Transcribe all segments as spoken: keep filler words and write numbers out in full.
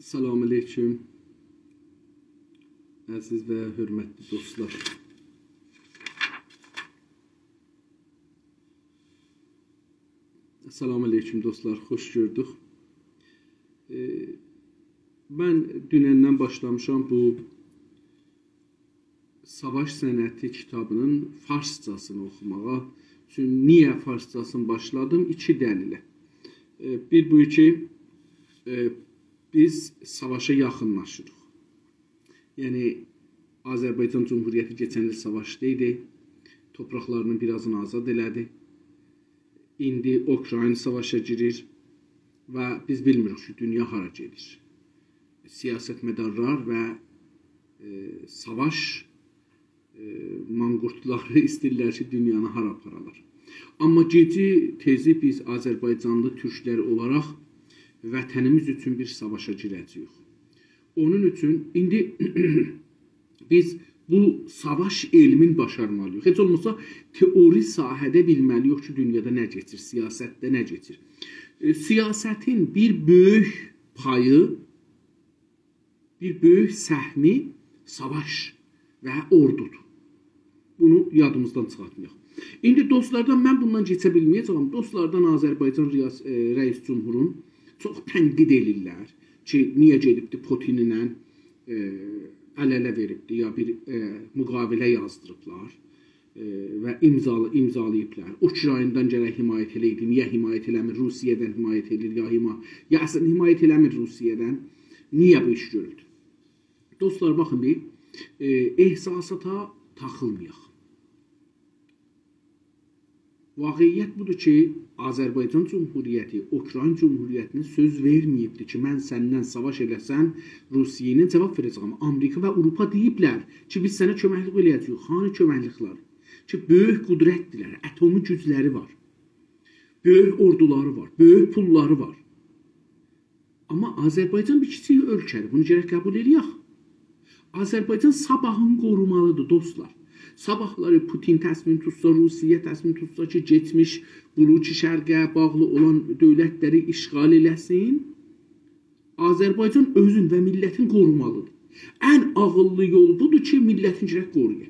سلام علیکم، عزیز و حؤرمتلی دوستلار. سلام علیکم دوستلار، خوش گؤردوک. ائ، من دونندن باشلامیشام بو ساواش صنعتی کیتابی‌نین فارسجاسینی اوخوماغا. چونکی نییه فارسجاسینی باشلادیم؟ ایکی دلیله. ائ، بیر بو کی، ائ، بیز ساواشا یاخینلاشیریق. یعنی، آذربایجان جمهوریتی کئچن ایل ساواشدا ایدی، توپراقلارینین بیر آزینی آزاد ائله‌دی. ایندی اوکراین ساواشا گیریر و بیز بیلمیریک کی، دونیا هارا گئدیر. سیاستمدارلار و، ائ، ساواش، ائ، مانقورتلاری ایسته‌ییرلر کی، دونیانی هارا آپارالار. آمما گئجی تئزی بیز آذربایجانلی تورکلر اولاراق وطنیمیز اوچون بیر ساواشا گیره‌جه‌ییک. اونون اوچون ایندی بیز بو ساواش علمین باشارمالی‌ییق. هئچ اولماسا تئوری ساحه‌ده بیلمه‌لی‌ییک کی، دونیادا نه کئچیر، سیاستده نه کئچیر. ائ، سیاستین بیر بؤیوک پایی، بیر بؤیوک سهمی ساواش و اوردودور. بونو یادیمیزدان چیخارتمایاق. ایندی دوستلاردان من بوندان کئچه بیلمه‌یه‌جه‌یم. دوستلاردان آذربایجان ریاس-، ائ، رئیس جمهورون چوخ تنقید ائله‌ییرلر کی، نییه گئدیبدی پوتین‌له، ائ، ال-اله وئریبدی، یا بیر، ائ، مقاوله یازدیریبلار، ائ، و امضالی-، امضالاییبلار. اوکراینادان گرک حمایت ائله‌یدی، نییه حمایت ائله‌میر، روسیه‌دن حمایت ائله‌ییر، یا حما-، یا اصلینده حمایت ائله‌میر روسیه‌دن، نییه بو ایش گؤرولدو؟ دوستلار، باخین بیر، ائ، احساساتا تاخیلمایاق. واقعیت بودور کی، آذربایجان جمهوریتی اوکراین جمهوریتینه سؤز وئرمه‌ییبدیر کی، من سنن ساواش ائله‌سم، روسیه ایله جاواب وئره‌جه‌یم. آمریکا و آوروپا دئییبلر کی، بیز سنه کؤمکلیک ائله‌یه‌جه‌ییک. هانی کؤمکلیکلر؟ کی، بؤیوک قدرتدیرلر، اتمی گوجلری وار. بؤیوک اوردولاری وار، بؤیوک پوللاری وار. آمما آذربایجان بیر کیچیک اؤلکه‌دیر. بونو گرک قبول ائله‌یک. آذربایجان صاباحین قورومالیدیر، دوستلار. صاباحلاری پوتین تصمیم توتسا، روسیه تصمیم توتسا کی، کئچمیش بلوک شرقه باغلی اولان دؤولتلری اشغال ائله‌سین، آذربایجان اؤزون و میللتین قورومالیدیر. ان عاغیللی یول بودور کی، میللتین گرک قورویا.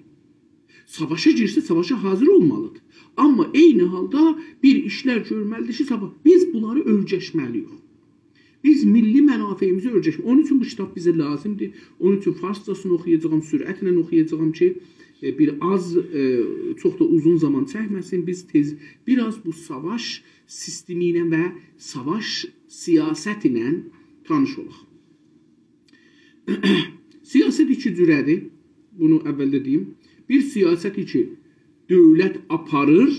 ساواشا گیرسه، ساواشا حاضر اولمالیدیر. آمما عینی حالدا بیر ایشلر گؤرمه‌لیدیر کی، ساواش، بیز بونلاری اؤرگشمه‌لی‌ییک. بیز میللی منافعیمیزی اؤرگشمه‌لی‌ییک. اونون اوچون بو کیتاب بیزه لازیمدیر. اونون اوچون فارسجاسینی اوخویاجاغام، سرعتله اوخویاجاغام کی، ائ، بیر آز، ائ، چوخ دا اوزون زامان چکمه‌سین. بیز تئز، بیر آز بو ساواش سیستمی ایله و ساواش سیاستی ایله تانیش اولاق. سیاست ایکی جوره‌دیر. بونو اولده دئییم. بیر سیاست کی، دؤولت آپاریر.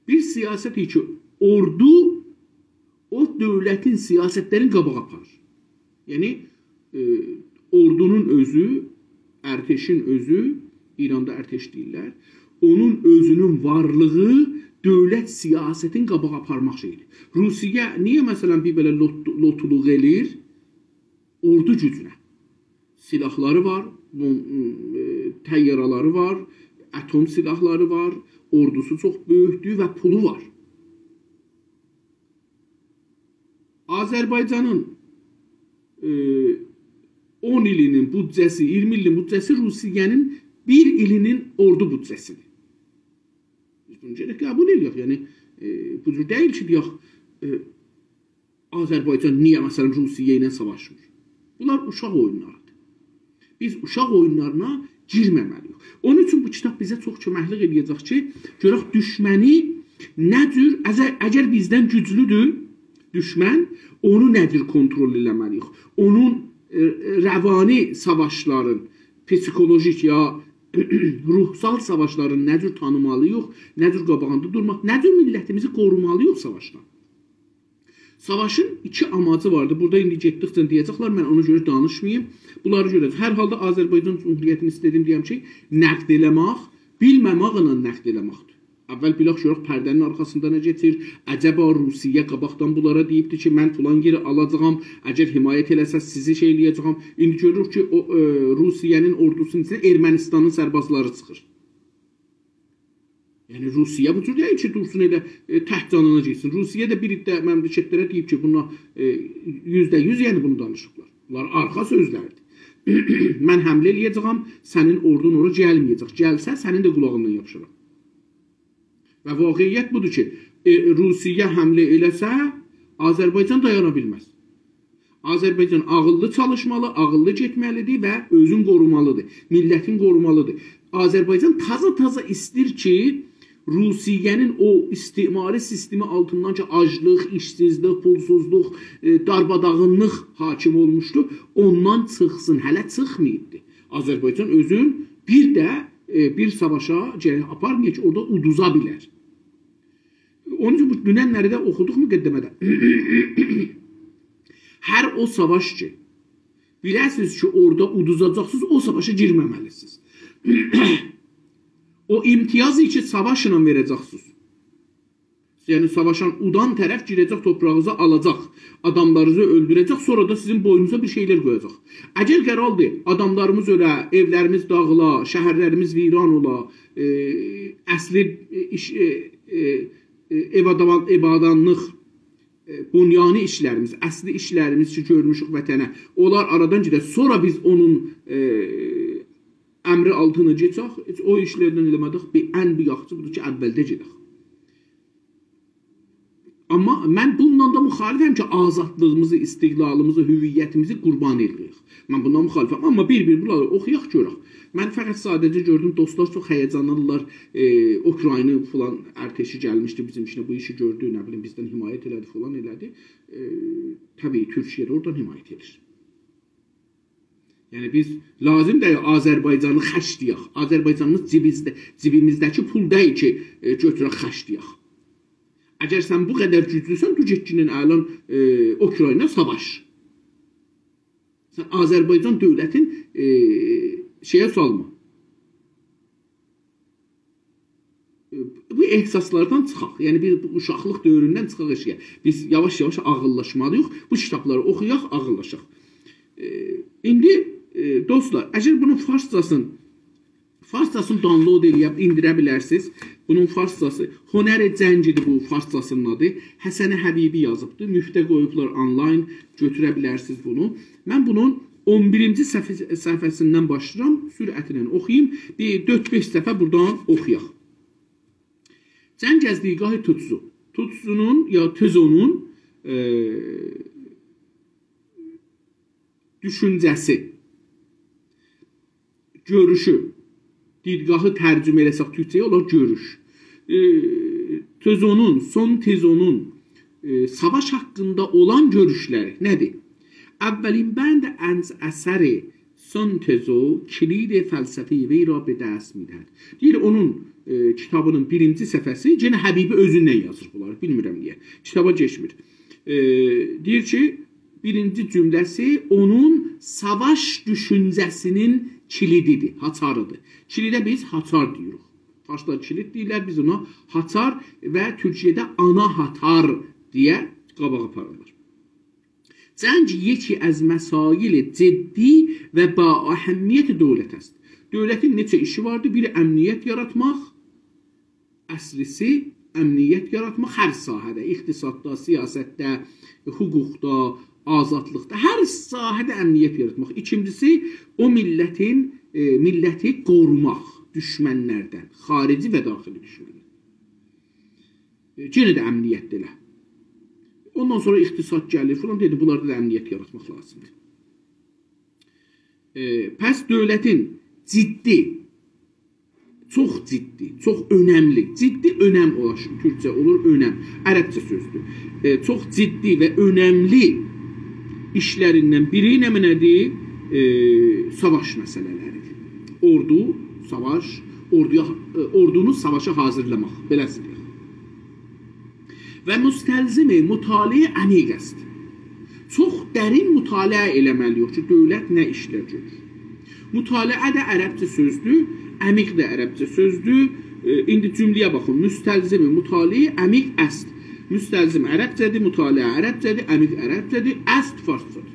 بیر سیاست کی، اوردو او دؤولتین سیاستلرینی قاباغا آپاریر. یعنی، ائ، اوردونون اؤزو، ارتشین اؤزو، ایراندا ارتش دئییرلر، اونون اؤزونون وارلیغی دؤولت سیاستین قاباغا آپارماق شئییدیر. روسیه نییه، مثلا، بیر بئله لوت-، لوتولوق ائله‌ییر؟ اوردو گوجونه. سلاحلاری وار، بوم-، ائ، طیاره‌لری وار، اتم سلاحلاری وار، اوردوسو چوخ بؤیوکدور و پولو وار. آذربایجانین، ائ، اون ایلینین بودجه‌سی، اییرمی ایلین بودجه‌سی روسیه‌نین بیر ایلینین اوردو بودجه‌سیدیر. بیز بونو گرک قبول ائله‌یک. یعنی، ائ، بو جور دئییل کی، دئیک، ائ، آذربایجان نییه، مثلا، روسیه ایله ساواشمیر؟ بونلار اوشاق اویونلاریدیر. بیز اوشاق اویونلارینا گیرمه‌مه‌لی‌ییک. اونون اوچون بو کیتاب بیزه چوخ کؤمکلیک ائله‌یه‌جک کی، گؤرک دوشمنی نه جور، اگر، اگر بیزدن گوجلودور دوشمن، اونو نه جور کنترل ائله‌مه‌لی‌ییک؟ اونون، ائ، روانی ساواشلارین، پسیکولوژیک یا روحسال ساواشلارین نه جور تانیمالی‌ییق، نه جور قاباغیندا دورماق، نه جور میللتیمیزی قورومالی‌ییق ساواشدان. ساواشین ایکی آماجی واردی. بورادا ایندی گئتدیکجه دئیه‌جکلر، من اونا گؤره دانیشماییم. بونلاری گؤره‌جک. هر حالدا آذربایجان جمهوریتینی ایسته‌دیم دئیم کی، نقد ائله‌مک، بیلمه‌مکله نقد ائله‌مکدیر. اول بیلک گؤرک پرده‌نین آرخاسیندا نه کئچیر؟ عجبا روسیه قاباقدان بونلارا دئییبدی کی، من فلان یئری آلاجاغام، اگر حمایت ائله‌سز، سیزی شئی ائله‌یه‌جه‌یم. ایندی گؤروروک کی، او، ائ، روسیه‌نین اوردوسونون ایچینده ارمنستانین سربازلاری چیخیر. یعنی، روسیه بو جور دئییل کی، دورسون ائله، ائ، تک جانینا گئتسین. روسیه ده بیر عده مملکتلره دئییب کی، بونلار، ائ، یوزده یوز، یعنی، بونو دانیشیبلار. بونلار آرخا سؤزلردیر. من حمله ائله‌یه‌جه‌یم، سنین اوردون اورا گلمه‌یه‌جک. گلسه، سنین ده قولاغیندان یاپیشارام. و واقعیت بودور کی، ائ، روسیه حمله ائله‌سه، آذربایجان دایانا بیلمز. آذربایجان عاغیللی چالیشمالی، عاغیللی گئتمه‌لیدیر و اؤزون قورومالیدیر، میللتین قورومالیدیر. آذربایجان تازا-تازا ایسته‌ییر کی، روسیه‌نین او استعماری سیستمی آلتیندان کی، آجلیق، ایشسیزلیک، پولسوزلوق، ائ، دارماداغینلیق حاکم اولموشدو، اوندان چیخسین، هله چیخماییبدی. آذربایجان اؤزون بیر ده، ائ، بیر ساواشا گرک آپارمایا کی، اورادا اودوزا بیلر. اونون اوچون بو دوننلری ده اوخودوق مقدمه‌ده. هر او ساواش کی، بیله‌سینیز کی، اورادا اودوزاجاقسینیز، او ساواشا گیرمه‌مه‌لیسینیز. او امتیازی کی، ساواشلا وئره‌جکسینیز. یعنی، ساواشان، اودان طرف گیره‌جک، توپراغینیزی آلاجاق، آداملارینیزی اؤلدوره‌جک، سونرا دا سیزین بوینونوزا بیر شئیلر قویاجاق. اگر قراردیر، آداملاریمیز اؤله، ائولریمیز داغیلا، شهرلریمیز ویران اولا، ائ، اصلی، ائ، ایش، ائ، ائ، ائ، ائو آدامان-، عبادانلیق، ائ، بنیانی ایشلریمیز، اصلی ایشلریمیز کی، گؤرموشوک وطنه، اونلار آرادان گئده، سونرا بیز اونون، ائ، امری آلتینا کئچک، هئچ او ایشلردن ائله‌مه‌دیک، بیر، ان بیر یاخشیسی بودور کی، اولده گئدک. آمما من بونونلا دا مخالفم کی، آزادلیغیمیزی، استقلالیمیزی، هویتیمیزی قوربان ائله‌یک. من بوندان مخالفم. آمما بیر-بیر بونلاری اوخویاق، گؤرک. من فقط ساده‌جه گؤردوم، دوستلار چوخ هیجانلیدیرلار. ائ، اوکراینی فلان ارتشی گلمیشدی بیزیم ایچینه، بو ایشی گؤردو، نه بیلیم، بیزدن حمایت ائله‌دی، فلان ائله‌دی. ائ، طبیعی، تورکیه ده اورادان حمایت ائدیر. یعنی، بیز لازیم دئییل آذربایجانی خشله‌یک. آذربایجانیمیز جیبیزده-، جیبیمیزده‌کی پول دئییل کی، ائ، گؤتورک خشله‌یک. اگر سن بو قدر گوجلوسن، دور گئتگینن الان، ائ، اوکراینا ساواش. سن آذربایجان دؤولتین، ائ، شئیه سالما. ائ، بو احساسلاردان چیخاق. یعنی، بیز بو اوشاقلیق دؤوروندن چیخاق ائشییه. بیز یاواش-یاواش عاغیللاشمالیییق. بو کیتابلاری اوخویاق، عاغیللاشاق. ائ، ایندی، ائ، دوستلار، اگر بونون فارسجاسین، فارسجاسینی download ائله‌ییب ایندیره بیلرسینیز. بونون فارسجاسی، هنر جنگی‌دیر بو، فارسجاسینین آدی. حسن حبیبی یازیبدیر. مفته قویوبلار آنلاین، گؤتوره بیلرسینیز بونو. من بونون اون بیرینجی صفحه-، صفحه‌سیندن باشلاییرام، سرعتله اوخویوم. بیر دؤرد-بئش صفحه بورادان اوخویاق. جنگ از دیدگاه توتسو. توتسونون یا تزونون، ائ، دوشونجه‌سی، گؤروشو، دیدگاهی ترجمه ائله‌سک تورکجه‌یه، اولار گؤروش. ائ، تزونون، سون تزونون، ائ، ساواش حاقیندا اولان گؤروشلری نه‌دیر؟ اولین بند از اثر سون تزو کلید فلسفهٔ وی را به دست می‌دهد. دئییر، اونون، ائ، کیتابینین بیرینجی صفحه‌سی، یئنه حبیبی اؤزوندن یازیر بونلاری، بیلمیرم نییه. کیتابا کئچمیر. ائ، دئییر کی، بیرینجی جمله‌سی اونون ساواش دوشونجه‌سینین کلیدیدیر، هاچاریدیر. کلیده بیز هاچار دئییریک. فارسلار کلید دئییرلر، بیز اونا هاچار و تورکیه‌ده آنا هاتار دئیه قاباغا آپاریرلار. جنگ یکی از مسائل جدی و با اهمیت دولت است. دولتین نئچه ایشی واردی؟ بیری امنیت یاراتماق، اصلیسی امنیت یاراتماق هر ساحه‌ده، اقتصاددا، سیاستده، حقوقدا، آزادلیقدا، هر ساحه‌ده امنیت یاراتماق. ایکینجیسی، او میللتین، ائ، میللتی قوروماق دوشمنلردن، خارجی و داخلی دوشمنلردن. ائ، یئنه ده امنیت ده ائله. اوندان سونرا اقتصاد گلیر فلان، دئدی، بونلاردا دا امنیت یاراتماق لازیمدیر. ائ، پس دولتین جدی، چوخ جدی، چوخ اؤنملی، جدی اؤنم اولار، تورکجه اولور اؤنم، عربجه سؤزدور. ائ، چوخ جدی و اؤنملی ایشلریندن بیری نمنه‌دیر؟ ائ، ساواش مسئله‌لریدیر. اوردو، ساواش، اوردویا، ائ، اوردونو ساواشا حاضیرلاماق، بئله‌سی دئیک. و مستلزم مطالعهٔ عمیق است. چوخ درین مطالعه ائله‌مه‌لی‌ییک کی، دولت نه ایشلر گؤرور. مطالعه ده عربجه سؤزدور، عمیق ده عربجه سؤزدور. ائ، ایندی جمله‌یه باخین. مستلزم مطالعهٔ عمیق است. مستلزم عربجه‌دیر، مطالعه عربجه‌دیر، عمیق عربجه‌دیر، است فارسجادیر.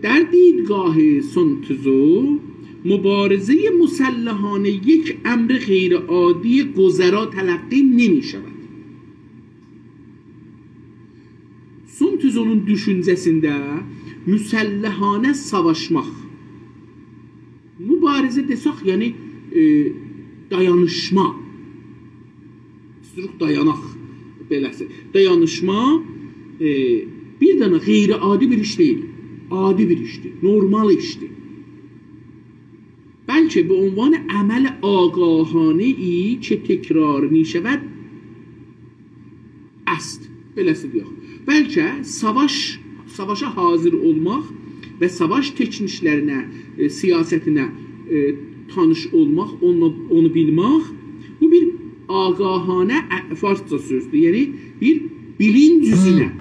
در دیدگاه سون تزو، مبارزهٔ مسلحانه یک امر غیرعادی گذرا تلقی نمی‌شود. سون سونتزونون دوشونجه‌سینده مسلحانه ساواشماق. مبارزه دئسک، یعنی، ائ، دایانیشما. ایستیروخ دایاناق، بئله‌سی. دایانیشما، ائ، بیر دنه غیر عادی بیر ایش دئییل. عادی بیر ایشدیر، نورمال ایشدیر. بلکه به عنوان عمل آگاهانه‌ای که تکرار می‌شود است. بئله‌سی دئیک. بلکه ساواش، ساواشا حاضر اولماق و ساواش تکنیکلرینه، ائ، سیاستینه، ائ، تانیش اولماق، اونو، اونو بیلمک، بو بیر آگاهانه، ا، فارسجا سؤزدور. یعنی بیر بیلینج اوزونه،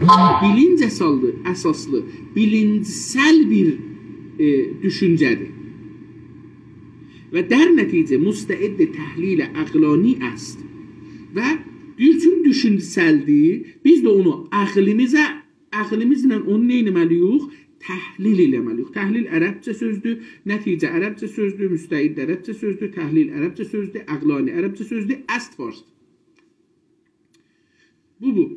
بیلینج اساسلی، اساسلی، بیلینجسل بیر، ائ، دوشونجه‌دیر. و در نتیجه مستعد تحلیل عقلانی است. و دئییر، چون دوشونجه‌سلدیر، بیز ده اونو عقلیمیزه، عقلیمیزله اونو نه ائتمه‌لی‌ییک؟ تحلیل ائله‌مه‌لی‌ییک. تحلیل عربجه سؤزدور، نتیجه عربجه سؤزدور، مستعد عربجه سؤزدور، تحلیل عربجه سؤزدور، عقلانی عربجه سؤزدور، است فارس. بو، بو.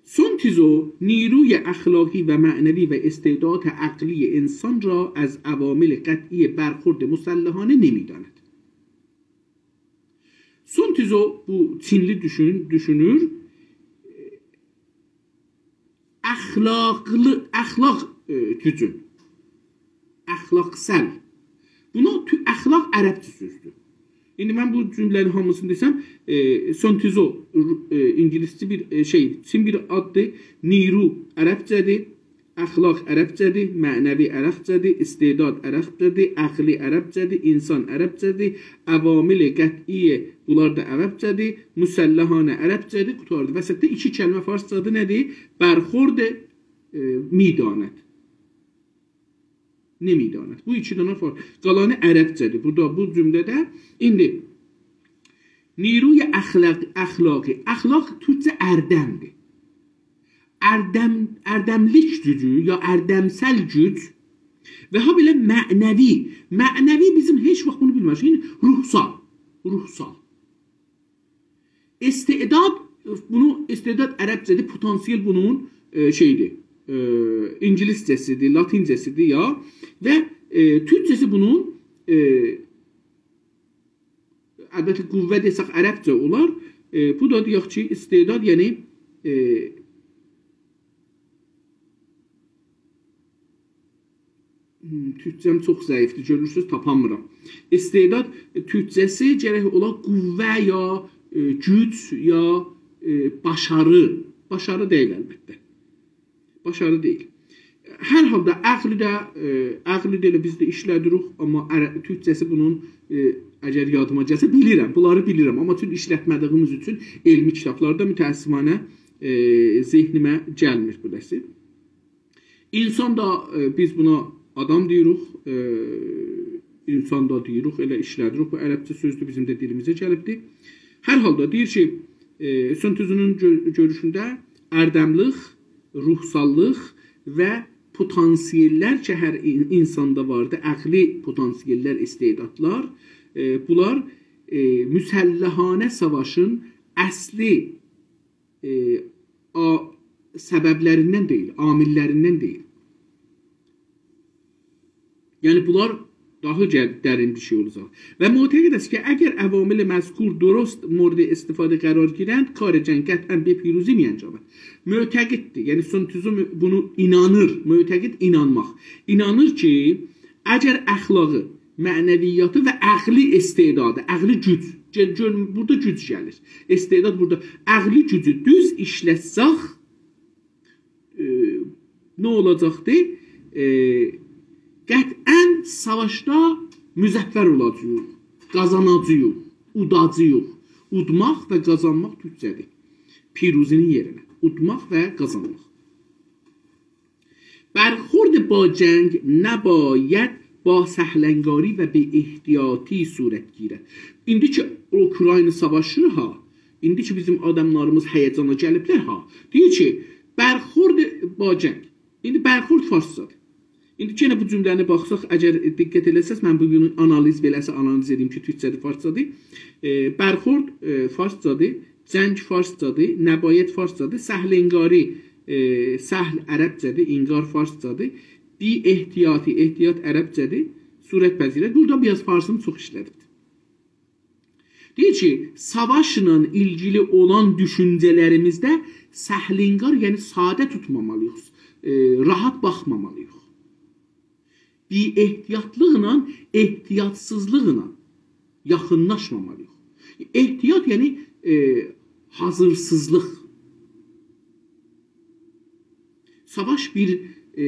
سونتزو نیروی اخلاقی و معنوی و استعداد عقلی انسان را از عوامل قطعی برخورد مسلحانه نمی‌داند. سونتزو، بو چینلی دوشون، دوشونور، اخلاقلی، اخلاق، ائ، گوجون. اخلاقسل. بونو تو-، اخلاق عربجه سؤزدور. ایندی من بو جمله‌نین هامیسینی دئسم، ائ، سونتزو، ر-، ائ، اینگیلیسجه بیر، ائ، شئی، چین بیر آددیر. نیرو عربجه‌دیر. اخلاق عربجه‌دیر، معنوی عربجه‌دیر، استعداد عربجه‌دیر، عقلی عربجه‌دیر، انسان عربجه‌دیر، عوامل قطعی، بونلار دا عربجه‌دیر، مسلحانه عربجه‌دیر، قوتاردی. وسطده ایکی کلمه فارسجادیر، نه‌دیر؟ برخورد، ائ، می‌داند. نمی‌داند. بو ایکی دنه فارس. قالانی عربجه‌دیر. بورادا بو جمله‌ده ایندی نیروی اخلاق، اخلاقی. اخلاق تورکجه اردمدیر. اردم، اردملیک گوجو یا اردمسل گوج و هابئله معنوی. معنوی بیزیم هئچ واخت بونو بیلمه‌ریک. یعنی روحسال، روحسال. استعداد، بونو استعداد عربجه‌دیر، پتانسیل بونون، ائ، شئیدیر، ائ، اینگیلیسجه‌سیدیر، لاتینجه‌سیدیر یا و، ائ، تورکجه‌سی بونون، ائ، البته قوه دئسک عربجه اولار. ائ، بو دا دئیک کی، استعداد، یعنی، ائ، هوم، تورکجه‌م چوخ ضعیفدیر، گؤرورسونوز، تاپانمیرام. استعداد، ائ، تورکجه‌سی گرک اولا قوه یا، ائ، گوج یا، ائ، باشاری. باشاری دئییل البته. باشاری دئییل. هر حالدا عقلی ده، ائ، عقلی ده ائله بیز ده ایشله‌دیریک، آمما عر-، تورکجه‌سی بونون، ائ، اگر یادیما گلسه، بیلیرم، بونلاری بیلیرم. آمما چون ایشلتمه‌دیییمیز اوچون علمی کیتابلاردا متأسفانه، ائ، ذهنیمه گلمیر بو نه‌سی. انسان دا، ائ، بیز بونا آدام دئییریک، ائ، انسان دا دئییریک، ائله ایشله‌دیریک. بو عربجه سؤزدور، بیزیم ده دیلیمیزه گلیبدیر. هر حالدا دئییر کی، ائ، سونتزونون گؤ-، گؤروشونده اردملیک، روحساللیق و پتانسیل‌لر کی، هر این-، انساندا واردی، عقلی پتانسیل‌لر، استعدادلار، ائ، بونلار، ائ، مسلحانه ساواشین اصلی ائ، آ-، سبب‌لریندن دئییل، عامل‌لریندن دئییل. یعنی، بونلار داها گل-، درین بیر شئی اولاجاق. و معتقد است که اگر عوامل مذکور درست مورد استفاده قرار گیرند، کار جنگ قطعاً به پیروزی می‌انجامد. معتقددیر، یعنی سونتزو مو-، بونو اینانیر، معتقد اینانماق. اینانیر کی، اگر اخلاقی، معنویاتی و عقلی استعدادی، عقلی گوج، گل-، گؤرون، بورادا گوج گلیر. استعداد بورادا. عقلی گوجو دوز ایشلتسک، ائ، نه اولاجاقدی؟ ائ، قطعاً ساواشدا مظفر اولاجاغیق، قازاناجاغیق، اوداجاغیق. اودماق و قازانماق تورکجه‌دیر. پیروزی‌نین یئرینه. اودماق و قازانماق. برخورد با جنگ نباید با سهل‌انگاری و بی‌احتیاطی صورت گیرد. ایندی کی، اوکراینا ساواشیر ها، ایندی کی، بیزیم آداملاریمیز هیجانا گلیبلر ها، دئییر کی، برخورد با جنگ. ایندی برخورد فارسجادیر. ایندی یئنه بو جمله‌نی باخساق، اگر دقت ائله‌سز، من بو گون آنالیز بئله‌سی آنالیز ائدیم کی، تورکجه‌دیر، فارسجادیر. ائ، برخورد، ائ، فارسجادیر، جنگ فارسجادیر، نباید فارسجادیر، سهل‌انگاری ائ، سهل عربجه‌دیر، انگار فارسجادیر. بی احتیاطی، احتیاط عربجه‌دیر، صورت پذیره. بورادا بیر آز فارسینی چوخ ایشله‌دیبدیر. دئییر کی، ساواشلا ایلگیلی اولان دوشونجه‌لریمیزده سهل انگار، یعنی ساده توتمامالی‌ییق، ائ، راحت باخمامالی‌ییق. بی احتیاطلیقلا، احتیاطسیزلیقلا یاخینلاشمامالی‌ییق. احتیاط، یعنی، ائ، حاضیرسیزلیق. ساواش بیر، ائ،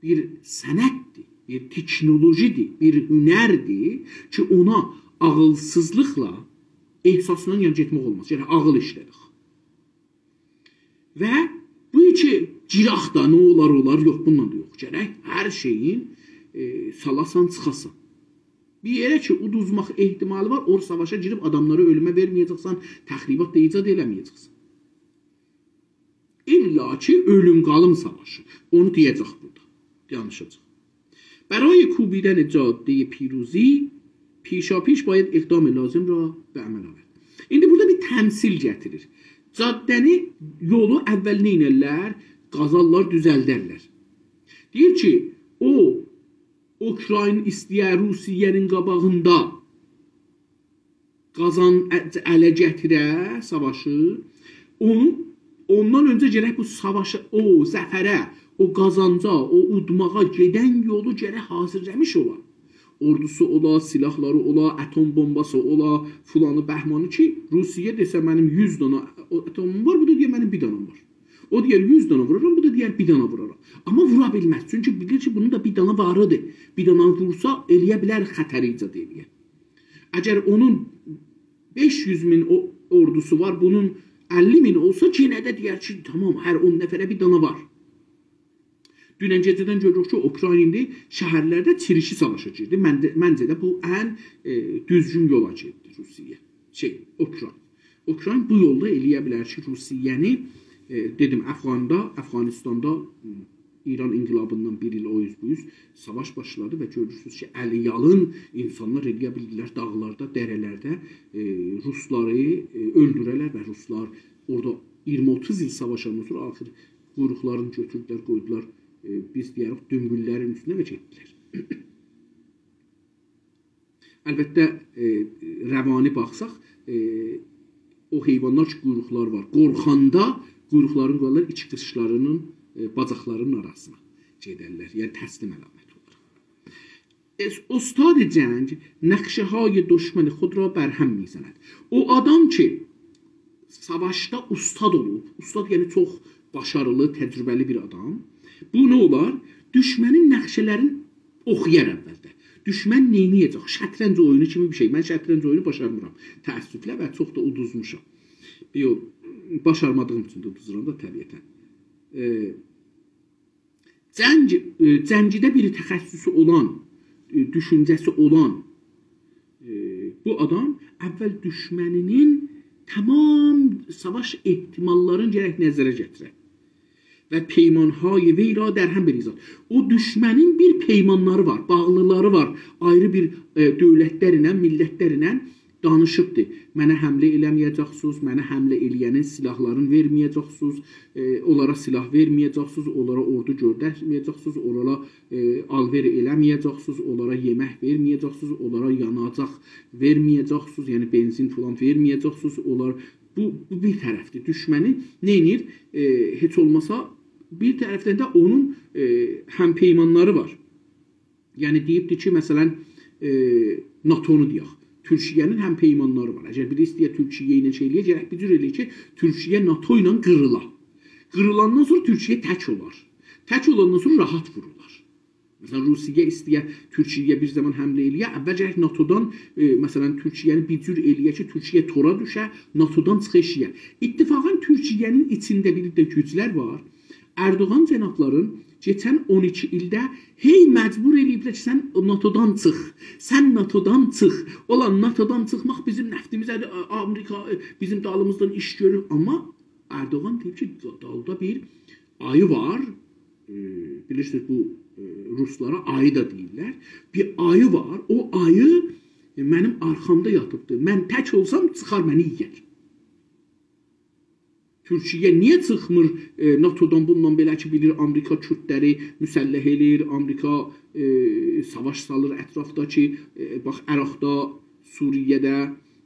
بیر صنعتدیر، بیر تکنولوژی‌دیر، بیر هنردیر کی، اونا عاغیلسیزلیقلا، احساسلا، یعنی، گئتمک اولماز. یعنی، عاغیل ایشله‌دک. و بو کی، گیرک دا، نه اولار اولار، یوخ، بونونلا دا یوخ. گرک هر شئیین، ائ، سالاسان، چیخاسان. بیر یئره کی، اودوزماق احتمالی وار، او ساواشا گیریب آداملاری اؤلومه وئرمه‌یه‌جکسن، تخریبات دا ایجاد ائله‌مه‌یه‌جکسن. الا کی، اؤلوم قالیم ساواشی. اونو دئیه‌جک بورادا. دانیشاجاق. برای کوبیدن جادهٔ پیروزی، پیشاپیش باید اقدام لازم را به عمل آورد. ایندی بورادا بیر تمثیل گتیریر. جاده‌نی، یولو اول نئینرلر؟ قازارلار، دوزلدرلر. دئییر کی، او، اوکراین ایسته‌یر روسیه‌نین قاباغیندا قازان ا-، اله گتیره ساواشی، اونو، اوندان اؤنجه گرک بو ساواشا، او ظفره، او قازانجا، او اودماغا گئدن یولو گرک حاضیرلامیش اولا. اوردوسو اولا، سلاحلاری اولا، اتم بومباسی اولا، فلانی بهمانی کی، روسیه دئسه: «منیم یوز دانا اتمیم وار»، بو دا دئیر: «منیم بیر دانام وار.» او دئیر: «یوز دانا وورارام»، بو دا دئیر: «بیر دانا وورارام.» آمما وورا بیلمز، چونکی بیلیر کی، بونون دا بیر دانا واریدیر. بیر دانا وورسا، ائلیه بیلر خطر ایجاد ائلیه. اگر اونون بئش یوز مین او-، اوردوسو وار، بونون اللی مین اولسا، یئنه ده دئیر کی، تامام، هر اون نفره بیر دانا وار. دونن گئجه‌دن گؤروروک کی، اوکراین ایندی شهرلرده چریکی ساواشا گیردی. من ده، منجه ده بو ان، ائ، دوزگون یولا گئتدی روسیه. شئی، اوکراین. اوکراین بو یولدا ائلیه بیلر کی، روسیه‌نی، ائ، دئدیم، افغاندا، افغانستاندا، م، ایران انقلابیندان بیر ایل او اوز بو اوز ساواش باشلادی و گؤرورسونوز کی، الی یالین اینسانلار ائلیه بیلدیلر داغلاردا، دره‌لرده، ائ، روسلاری، ائ، اؤلدوره‌لر و روسلار اورادا اییرمی اوتوز ایل ساواشاندان سونرا آخیر قویروقلارینی گؤتوردولر، قویدولار، ائ، بیز دئیه‌ریک، دومبوللرین اوستونه و گئتدیلر. البته، ائ، روانی باخساق، ائ، او حیوانلار کی، قویروقلاری وار، قورخاندا قویروقلارینی قویارلار ایکی قیچلارینین، ائ، باجاقلارینین آراسینا گئدرلر. یعنی تسلیم علامتی اولور. ائ، استاد جنگ نقشه‌های دشمن خود را بر هم می‌زند. او آدام کی، ساواشدا اوستاد اولوب، اوستاد، یعنی چوخ باشاریلی، تجربه‌لی بیر آدام، بو نه اولار؟ دوشمنین نقشه‌لرینی اوخویار اولده. دوشمن نئینیه‌جک؟ شطرنج اویونو کیمی بیر شئی. من شطرنج اویونو باشارمیرام، تأسفله، و چوخ دا اودوزموشام. یوخ، باشارمادیغیم اوچون ده اودوزورام دا، طبیعتاً. ائ، جنگ، ائ، جنگده بیر تخصصو اولان، ائ، دوشونجه‌سی اولان، ائ، بو آدام اول دوشمنینین تمام ساواش احتماللارینی گرک نظره گتیره. و پیمان‌های وی را در هم بریزد. او دوشمنین بیر پیمانلاری وار، باغلیلاری وار. آیری بیر، ائ، دؤولتلر ایله، میللتلر ایله دانیشیبدیر. منه حمله ائله‌مه‌یه‌جکسینیز، منه حمله ائله‌ینین سلاحلارینی وئرمه‌یه‌جکسینیز، ائ، اونلارا سلاح وئرمه‌یه‌جکسینیز، اونلارا اوردو گؤندرمه‌یه‌جکسینیز، اونلارا، ائ، آلوئر ائله‌مه‌یه‌جکسینیز، اونلارا یئمک وئرمه‌یه‌جکسینیز، اونلارا یاناجاق وئرمه‌یه‌جکسینیز، یعنی بنزین فلان وئرمه‌یه‌جکسینیز، اونلار، بو، بو بیر طرفدیر. دوشمنی نه ائدیر؟ ائ، هئچ اولماسا بیر طرفدن ده اونون، ائ، هم‌پیمانلاری وار. یعنی دئییبدیر کی، مثلا، ائ، ناتونو دئیک، تورکیه‌نین هم‌پیمانلاری وار. اگر بیری ایسته‌یه تورکیه ایله شئی ائلیه، گرک بیر جور ائلیه کی، تورکیه ناتو ایله قیریلا. قیریلاندان سونرا تورکیه تک اولار. تک اولاندان سونرا راحت وورولار. مثلا، روسیه ایسته‌یه تورکیه‌یه بیر زامان حمله ائلیه، اول گرک ناتودان، ائ، مثلا، تورکیه‌نی بیر جور ائلیه کی، تورکیه تورا دوشه، ناتودان چیخا ائشییه. اتفاقا تورکیه‌نین ایچینده بیر ده گوجلر وار. اردوغان جنابلارین کئچن اون ایکی ایلده هئی مجبور ائله‌ییبلر کی، سن ناتودان چیخ، سن ناتودان چیخ. اولا، ناتودان چیخماق بیزیم نفتیمیزه، آمریکا، ائ، بیزیم دالیمیزدان ایش گؤرور. آمما اردوغان دئییب کی، دا-، دالدا بیر آیی وار. ائ، بیلیرسینیز، بو، ائ، روسلارا آیی دا دئییرلر. بیر آیی وار، او آیی، ائ، منیم آرخامدا یاتیبدیر. من تک اولسام، چیخار منی یئیر. تورکیه نییه چیخمیر، ائ، ناتودان؟ بونونلا بئله کی، بیلیر، آمریکا کوردلری مسلح ائله‌ییر، آمریکا، ائ، ساواش سالیر اطرافداکی، ائ، باخ، عراقدا، سوریه‌ده،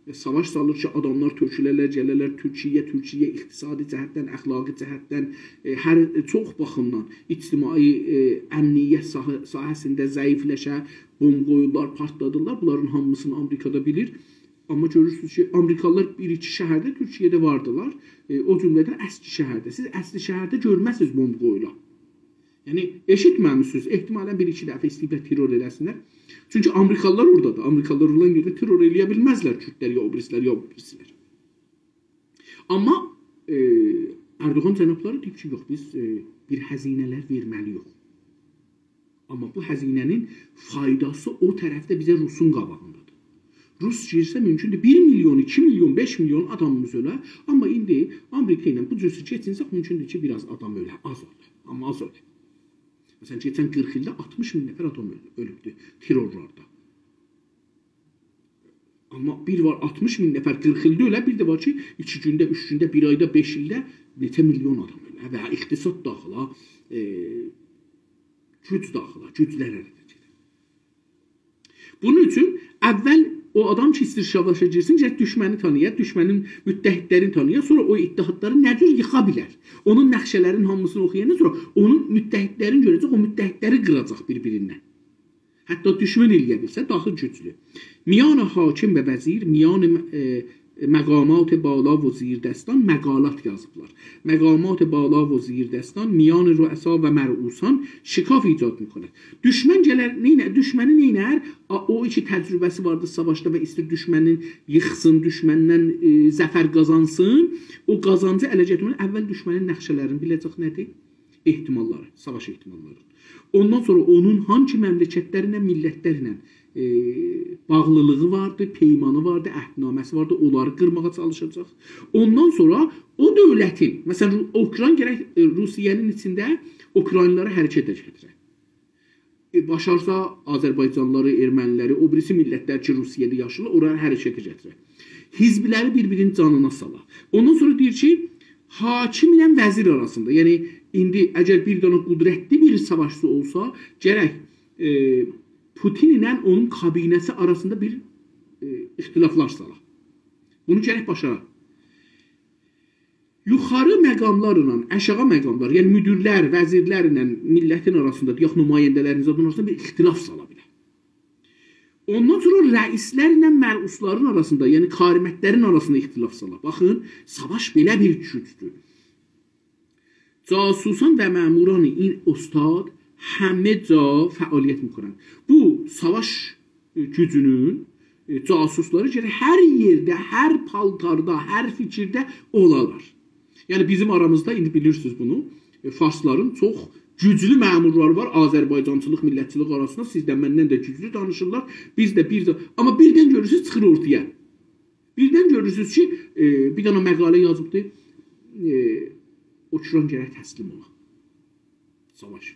ائ، ساواش سالیر کی، آداملار تؤکوله‌لر، گله‌لر تورکیه، تورکیه اقتصادی جهتدن، اخلاقی جهتدن، ائ، هر، ائ، چوخ باخیمدان، اجتماعی، ائ، امنیت ساحه-، ساحه‌سینده ضعیفلشه، بومب قویورلار، پارتلادیرلار. بونلارین هامیسینی آمریکا دا بیلیر. آمما گؤرورسونوز کی، آمریکالیلار بیر-ایکی شهرده تورکیه‌ده واردیلار. ائ، او جمله‌دن اصلی شهرده. سیز اصلی شهرده گؤرمزسینیز بومب قویولا. یعنی، ائشیتمه‌میسینیز. احتمالاً بیر-ایکی دفعه ایسته‌ییبلر ترور ائله‌سینلر. چونکی آمریکالیلار اورادادیر. آمریکالیلار اولان یئرده ترور ائله‌یه بیلمزلر کوردلر، یا او بیریسیلر، یا او بیریسیلر. آمما، ائ، اردوغان جنابلاری دئییب کی، یوخ، بیز، ائ، بیر هزینه‌لر وئرمه‌لی‌ییک. آمما بو هزینه‌نین فایداسی او طرفده بیزه روسون قاباغیندادیر. روس گیرسه، مومکوندور بیر میلیون، ایکی میلیون، بئش میلیون آدامیمیز اؤله. آمما ایندی آمریکا ایله بو جور کئچینسک، مومکوندور کی، بیر آز آدام اؤله، آز اؤله. آمما آز اؤله. مثلاً، کئچن قیرخ ایلده آلتمیش مین نفر آدام اؤل-، اؤلوبدور ترورلاردا. آمما بیر وار آلتمیش مین نفر قیرخ ایلده اؤله، بیر ده وار کی، ایکی گونده، اوچ گونده، بیر آیدا، بئش ایلده نئچه میلیون آدام اؤله و اقتصاد داخیلا، ائ، گوج داخیلا، گوجلر حرکت ائدیر. بونون اوچون اول او آدام کی، ایستیر ساواشا گیرسین، گرک دوشمنی تانییا، دوشمنین متحدلرینی تانییا، سونرا او اتحادلاری نه جور ییخا بیلر. اونون نقشه‌لرین هامیسینی اوخویاندان سونرا اونون متحدلرینی گؤره‌جک، او متحدلری قیراجاق بیر-بیریندن. حتی دوشمن ائله‌یه بیلسه، داها گوجلو. میان حاکم و وزیر، میان، ائ، مقامات بالا و زیردستان مقالات یازیبلار. مقامات بالا و زیردستان، میان رؤسا و مرئوسان شکاف ایجاد می‌کند. دوشمن گلر، نئینر؟ دوشمنی نئینر؟ آ، او کی تجربه‌سی واردی ساواشدا و ایستیر دوشمنین ییخسین، دوشمندن، ائ، ظفر قازانسین، او قازانجی اله گتیرمه‌لی، اول دوشمنین نقشه‌لرینی بیله‌جک، نه‌دیر؟ احتماللاری، ساواش احتماللاری. اوندان سونرا اونون هانسی مملکتلرله، میللتلرله، ائ، باغلیلیغی واردی، پیمانی واردی، عهدنامه‌سی واردی، اونلاری قیرماغا چالیشاجاق. اوندان سونرا او دؤولتین، مثلاً، رو-، اوکراین گرک، ائ، روسیه‌نین ایچینده اوکراینلیلارا حرکته گتیره. ائ، باشارسا آذربایجانلیلاری، ارمنیلری، او بیریسی میللتلر کی، روسیه‌ده یاشاییرلار، اورانی حرکته گتیره. حزبلری بیر-بیرینین جانینا سالا. اوندان سونرا دئییر کی، حاکم ایله وزیر آراسیندا، یعنی ایندی اگر بیر دنه قدرتلی بیر ساواشچی اولسا، گرک، ائ، پوتین ایله اونون کابینه‌سی آراسیندا بیر، ائ، اختلافلار سالا. بونو گرک باشارا. یوخاری مقاملارلا آشاغی مقاملار، یعنی مدیرلر، وزیرلرله میللتین آراسیندا، دئیک، نماینده‌لرین زادین آراسیندا بیر اختلاف سالا بیلر. اوندان سونرا رئیسلرله مرئوسلارین آراسیندا، یعنی کارمندلرین آراسیندا اختلاف سالا. باخین، ساواش بئله بیر گوجدور. جاسوسان و مأموران این استاد همه جا فعالیت می‌کنند. بو ساواش، ائ، گوجونون، ائ، جاسوسلاری گرک هر یئرده، هر پالتاردا، هر فیکیرده اولالار. یعنی بیزیم آرامیزدا، ایندی بیلیرسینیز بونو، ائ، فارسلارین چوخ گوجلو مأمورلاری وار آذربایجانچیلیق، میللتچیلیک آراسیندا. سیزدن، مندن ده گوجلو دانیشیرلار. بیز ده بیر ده، آمما بیردن گؤرورسونوز، چیخیر اورتایا. بیردن گؤرورسونوز کی، ائ، بیر دنه مقاله یازیبدی، ائ، اوکراین گرک تسلیم اولا. ساواش.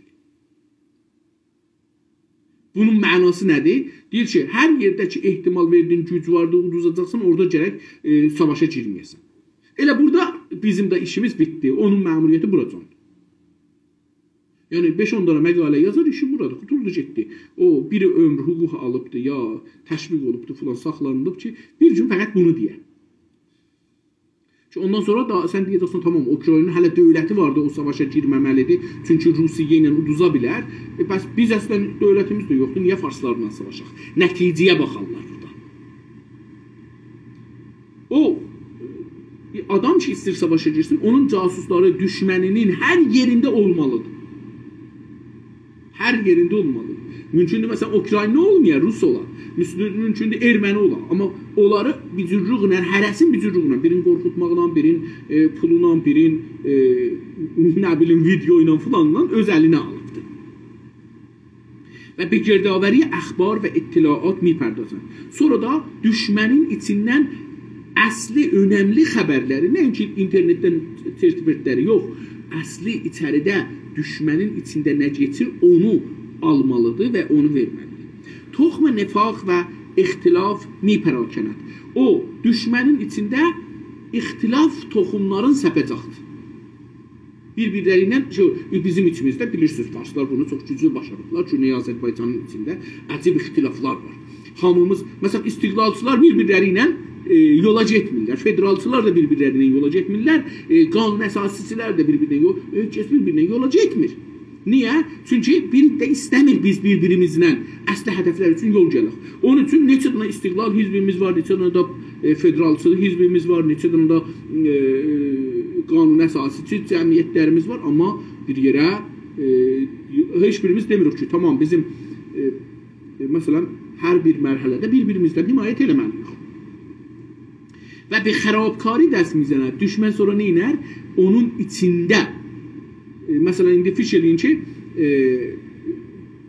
بونون معناسی نه‌دیر؟ دئییر کی، هر یئرده کی، احتمال وئردین گوج واردی، اودوزاجاقسان، اورادا گرک، ائ، ساواشا گیرمه‌یه‌سن. ائله بورادا بیزیم ده ایشیمیز بیتدی. اونون مأموریتی بوراجاندیر. یعنی، بئش-اون دنه مقاله یازار، ایشی بورادیر. قوتولدو، گئتدی. او، بیری عمر حقوق آلیبدی، یا تشویق اولوبدو، فلان، ساخلانیلیب کی، بیر گون فقط بونو دئیه. کی، اوندان سونرا دا سن دئیه‌جکسن، «تامام، اوکراینین هله دؤولتی واردی، او ساواشا گیرمه‌مه‌لیدیر. چونکی روسیه ایله اودوزا بیلر. ائ، پس بیز اصلاً دؤولتیمیز ده یوخدور، نییه فارسلارلا ساواشاق؟» نتیجه‌یه باخارلار بورادا. او، ائ، آدام کی، ایسته‌ییر ساواشا گیرسین، اونون جاسوسلاری دوشمنینین هر یئرینده اولمالیدیر. هر یئرینده اولمالی. مومکوندور، مثلاً، اوکراینلی اولمایا، روس اولا. مومکوندور، مومکوندور، ارمنی اولا. آمما اونلاری بیر جورلوکله، هره‌سینی بیر جورلوکله، بیرینی قورخوتماقلا، بیرین، ائ، پولونان، بیرین، ائ، نه بیلیم، ویدئو ایله فلانلا اؤز الینه آلیبدیر. و به گردآوری اخبار و اطلاعات می‌پردازند. سونرا دا دوشمنین ایچیندن اصلی، اؤنملی خبرلری، نه‌اینکی اینترنتدن چرت-پرتلری یوخ، اصلی ایچریده دوشمنین ایچینده نه کئچیر، اونو آلمالیدیر و اونو وئرمه‌لیدیر. تخم نفاق و اختلاف می‌پراکند. او، دوشمنین ایچینده اختلاف توخوملارین سپه‌جاقدیر. بیر-بیرلری ایله شئی، بیزیم ایچیمیزده بیلیرسینیز، فارسلار بونو چوخ گوجلو باشاریبلار. گونئی آذربایجانین ایچینده عجیب اختلافلار وار. هامیمیز، مثلا، استقلالچیلار بیر-بیرلری ایله، ائ، یولا گئتمیرلر. فدرالچیلار دا بیر-بیرلری ایله یولا گئتمیرلر. ائ، قانون اساسی‌چیلر ده بیر-بیرینه یول، هئچ کس بیر-بیرینه یولا گئتمیر. نییه؟ چونکی بیری ده ایسته‌میر بیز بیر-بیریمیزله اصلی هدفلر اوچون یول گلک. اونون اوچون نئچه دنه استقلال حزبیمیز وار، نئچه دنه ده، ائ، فدرالچی حزبیمیز وار، نئچه دنه ده، ائ، قانون اساسی‌چی جمعیتلریمیز وار، آمما بیر یئره، ائ، هئچ بیریمیز دئمیریک کی، تامام، بیزیم، ائ، ائ، مثلا، هر بیر مرحله‌ده بیر-بیریمیزدن حمایت ائله‌مه‌لی‌ییک. و به خرابکاری دست می‌زند. دوشمن سونرا نه ائدر؟ اونون ایچینده. ائ، مثلا، ایندی فیکیر ائله‌یین کی، ائ،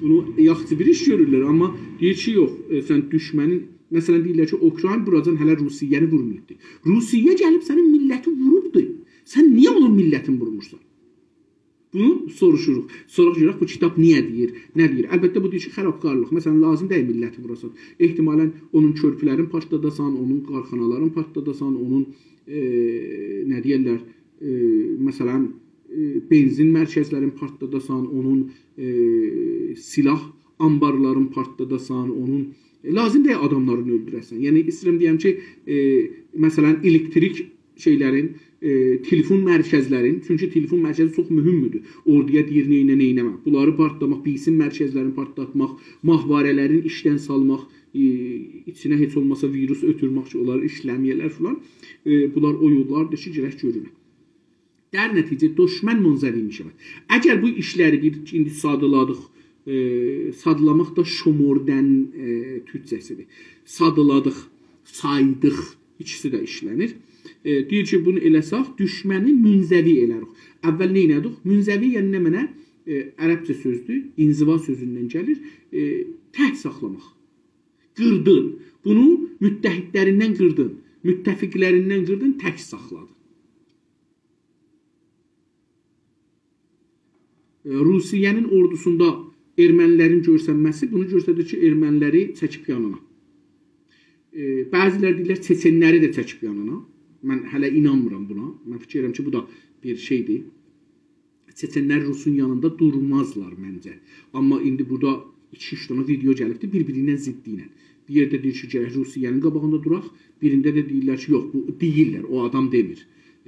بونو یاخشی بیر ایش گؤرورلر، آمما دئییر کی، یوخ، ائ، سن دوشمنین، مثلا، دئییرلر کی، اوکراین بوراجان هله روسیه‌نی وورماییبدی. روسیه گلیب سنین میللتی ووروبدو. سن نییه اونون میللتینی وورمورسان؟ بونو سوروشوروق. سوراق گؤرک بو کیتاب نییه دئییر، نه دئییر. البته، بو دئییر کی، خرابکارلیق. مثلا، لازیم دئییل میللتی ووراسان. احتمالا اونون کؤرپولرین پارتلاداسان، اونون کارخانالارین پارتلاداسان، اونون، ائ، نه دئیرلر، ائ، مثلا، ائ، بنزین مرکزلرین پارتلاداسان، اونون، ائ، سلاح آنبارلارین پارتلاداسان، اونون، ائ، لازیم دئییل آداملارین اؤلدوره‌سن. یعنی، ایسته‌ییرم دئیم کی، ائ، مثلا، الکتریک شئیلرین، ائ، تلفون مرکزلرین، چونکی تلفون مرکزی چوخ مهمدور. اوردویا دئییر، نئینه، نئینه‌مه. بونلاری پارتلاتماق، بیسیم مرکزلرینی پارتلاتماق، ماهواره‌لرین ایشدن سالماق، ائ، ایچینه هئچ اولماسا ویروس اؤتورمک کی، اونلار ایشله‌مه‌یه‌لر فلان. ائ، بونلار او یوللاردیر کی، گرک گؤرونه. در نتیجه دشمن منزوی می‌شود. اگر بو ایشلری بیر، ایندی ساده‌لادیق، ائ، ساده‌لاماق دا شمردن، ائ، تورکجه‌سیدیر. ساده‌لادیق، سایدیق، ایکیسی ده ایشله‌نیر. ائ، دئییر کی، بونو ائله‌سک، دوشمنی منزوی ائله‌ریک. اول نه ائله‌دیک؟ منزوی، یعنی نمنه؟ ائ، عربجه سؤزدور، انزوا سؤزوندن گلیر. ائ، تک ساخلاماق. قیردین. بونو متحدلریندن قیردین، متفقلریندن قیردین، تک ساخلادین. ائ، روسیه‌نین اوردوسوندا ارمنیلرین گؤرسنمه‌سی بونو گؤستریر کی، ارمنیلری چکیب یانینا. ائ، بعضیلر دئییرلر، چچنلری ده چکیب یانینا. من هله اینانمیرام بونا. من فیکیر ائدیرم کی، بو دا بیر شئیدیر. چچنلر روسون یانیندا دورمازلار منجه. آمما ایندی بورادا ایکی-اوچ دنه ویدئو گلیبدی، بیر-بیرینین ضدی ایله. بیر یئرده دئییر کی، گرک روسیه‌نین قاباغیندا دوراق، بیرینده ده دئییرلر کی، یوخ، بو دئییرلر، او آدام دئمیر.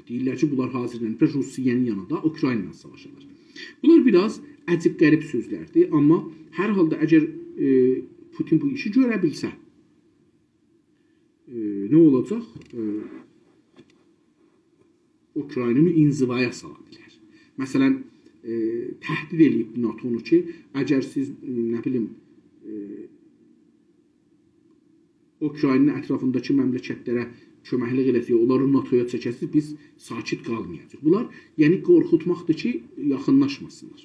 دئییرلر کی، بونلار حاضیرلانیبلار روسیه‌نین یانیندا، اوکراینایلا ساواشیرلار. بونلار بیر آز عجیب غریب سؤزلردیر، آمما هر حالدا اگر، ائ، پوتین بو ایشی گؤره بیلسه، ائ، نه اولاجاق؟ ائ، اوکراینانی انزوایا سالا بیلر. مثلا، ائ، تهدید ائله‌ییب ناتونو کی، اگر سیز، نه بیلیم، ائ، اوکراینانین اطرافینداکی مملکتلره کؤمکلیک ائله‌سک، اونلاری ناتویا چکه‌سیز، بیز ساکت قالمایاجاغیق. بونلار، یعنی، قورخوتماقدیر کی، یاخینلاشماسینلار.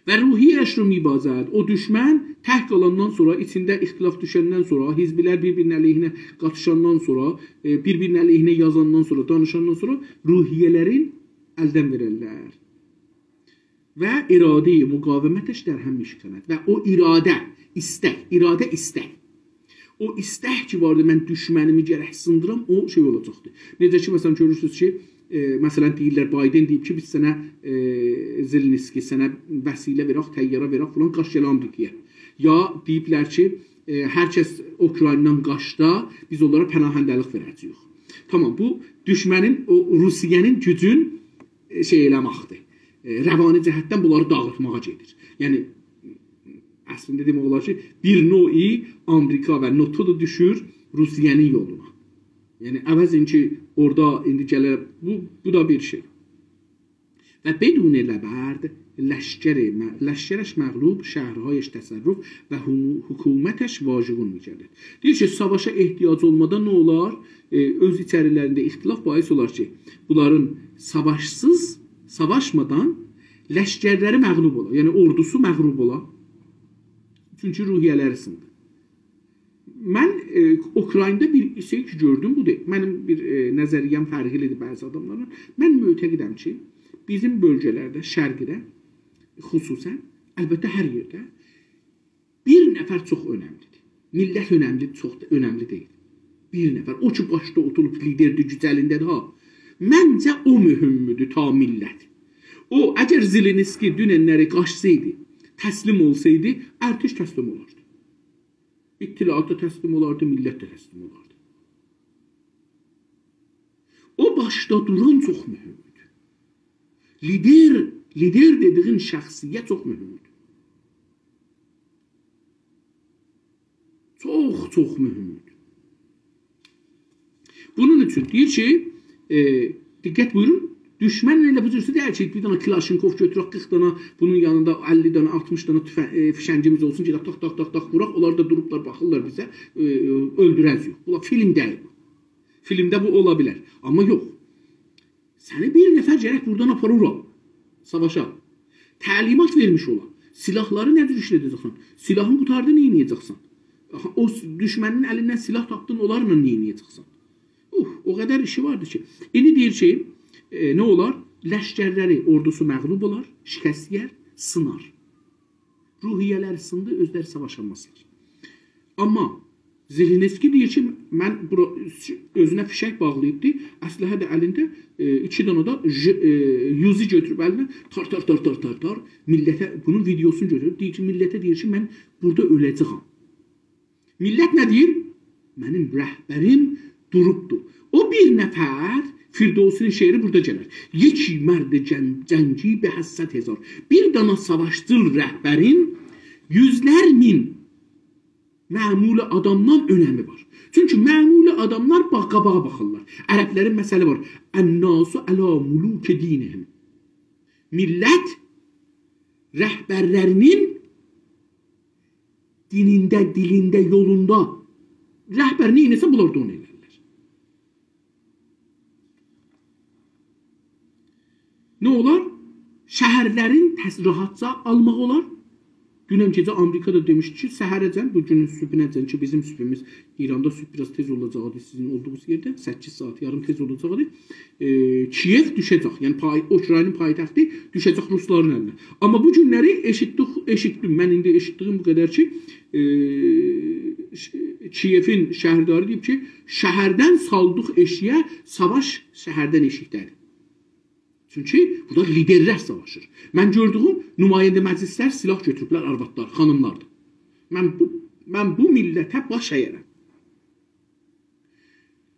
و روحیه‌اش رو می‌بازد. او دوشمن تک قالاندان سونرا، ایچینده اختلاف دوشندن سونرا، حزبلر بیر-بیرینین علیهینه قاتیشاندان سونرا، ائ، بیر-بیرینین علیهینه یازاندان سونرا، دانیشاندان سونرا روحیه‌لرین الدن وئررلر. و اراده‌ی مقاومتش در هم می‌شکند. و او اراده، ایستک، اراده، ایستک. او ایستک کی واردی، من دوشمنیمی گرک سیندیرام، او شئی اولاجاقدی. نئجه کی، مثلا، گؤرورسونوز کی، ائ، مثلا، دئییرلر، بایدن دئییب کی، بیز سنه، ائ، زلنسکی، سنه وسیله وئرک، طیاره وئرک، فلان، قاچ گل آمریکایا. یا دئییبلر کی، ائ، هر کس اوکراینادان قاچسا، بیز اونلارا پناهنده‌لیک وئره‌جه‌ییک. تامام، بو دوشمنین، او روسیه‌نین گوجون، ائ، شئی ائله‌مکدیر. ائ، روانی جهتدن بونلاری داغیتماغا گئدیر. یعنی، اصلینده دئمک اولار کی، بیر نوعی آمریکا و ناتو دا دوشور روسیه‌نین یولونا. یعنی، عوضین کی، اورادا ایندی گلر، بو، بو دا بیر شئی. و بدون نبرد لشکر م-، لشکرش مغلوب، شهرهایش تصرف و حمو-، حکومتش واژگون می‌گردد. دئییر کی، ساواشا احتیاج اولمادان نه اولار؟ ائ، اؤز ایچریلرینده اختلاف باعث اولار کی، بونلارین ساواشسیز، ساواشمادان لشکرلری مغلوب اولا، یعنی اوردوسو مغلوب اولا. چونکی روحیه‌لری سیندی. من، ائ، اوکراینادا بیر شئی کی گؤردوم، بودور. منیم بیر، ائ، نظریه‌م فرقلیدیر بعضی آداملارلا. من معتقدم کی، بیزیم بؤلگه‌لرده، شرقده خصوصا، البته هر یئرده، بیر نفر چوخ اؤنملیدیر. میللت اؤنملی، چوخ دا اؤنملی دئییل. بیر نفر، او کی باشدا اوتوروب لیدردیر، گوج الینده‌دیر ها. منجه او مهمدور تا میللت. او، اگر زلنسکی دونن‌لری قاچسایدی، تسلیم اولسایدی، ارتش تسلیم اولاردی. اطلاعات دا تسلیم اولاردی، میللت ده تسلیم اولاردی. او باشدا دوران چوخ مهمدور. لیدر، لیدر دئدیگین شخصیت چوخ مهمدور. چوخ، چوخ مهمدور. بونون اوچون دئییر کی، ائ، دقت بویورون، دوشمن ائله بو جور دئییل کی، بیر دنه کلاشینکوف گؤتورک، قیرخ دنه، بونون یانیندا اللی دنه، آلتمیش دنه توفه-، ائ، فیشنگیمیز اولسون، گئدک تاق، تاق، تاق، تاق ووراق، اونلار دا دوروبلار، باخیرلار بیزه، ائ، ائ، اؤلدوره‌جه‌ییک. بونلار فیلمده، فیلمده بو اولا بیلر. آمما یوخ. سنه بیر نفر گرک بورادان آپارا اورا، ساواشا. تعلیمات وئرمیش اولا. سلاحلاری نه جور ایشلده‌جکسن؟ سلاحین قوتاردی، نه ائده‌جکسن؟ آخی، او س-، دوشمنین الیندن سلاح تاپدین، اونلارلا نه ائده‌جکسن؟ اوف، او قدر ایشی واردی کی. ایندی دئییر کی، ائ، نه اولار؟ لشکرلری، اوردوسو مغلوب اولار، شکست یئر، سینار. روحیه‌لری سیندی، اؤزلری ساواشامازلار. آمما زلنسکی دئییر کی، من بورا، اؤزونه فیشک باغلاییبدی، اسلحه ده الینده، ائ، ایکی دنه ده ژ-، ائ، یوزی گؤتوروب الینه، تار، تار، تار، تار، تار، تار، میللته، بونون ویدئوسونو گؤتوروب، دئییر کی، میللته دئییر کی، من بورادا اؤله‌جه‌یم. میللت نه دئییر؟ منیم رهبریم دوروبدور. او بیر نفر، فردوسی‌نین شعری بورادا گلر. یکی مرد جن-، جنگی به از صد هزار. بیر دانا ساواشچیل رهبرین یوزلر مین معمولی آدامدان اؤنمی وار. چونکی معمولی آداملار باخ-، قاباغا باخیرلار. عربلرین مثلی وار. «الناس علی ملوک دینهم.» میللت رهبرلرینین دینینده، دیلینده، یولوندا. رهبر نه ائدیرسه، بونلار دا اونو ائدرلر. نه اولار؟ شهرلرین تس-، راحتجا آلماق اولار. دونن گئجه آمریکا دا دئمیشدی کی، سحره‌جن، بو گونون صبحونه‌جن کی، بیزیم صبحوموز ایراندا صبح بیر آز تئز اولاجاقدی سیزین اولدوغونوز یئرده، سککیز ساعات یاریم تئز اولاجاقدی. ائ، کی‌یئو دوشه‌جک. یعنی پای-، اوکراینین پایتختی دوشه‌جک روسلارین الینه. آمما بو گونلری ائشیتدیک، ائشیتدیم. من ایندی ائشیتدیگیم بو قدر کی، ائ، ش-، کی‌یئوین شهرداری دئییب کی، شهردن سالدیق ائشیگه، ساواش شهردن ائشیکده‌دیر. چونکی بورادا لیدرلر ساواشیر. من گؤردویوم نماینده مجلسلر سلاح گؤتوروبلر، آروادلار، خانیملار دا. من بو، من بو میللته باش اَیرم.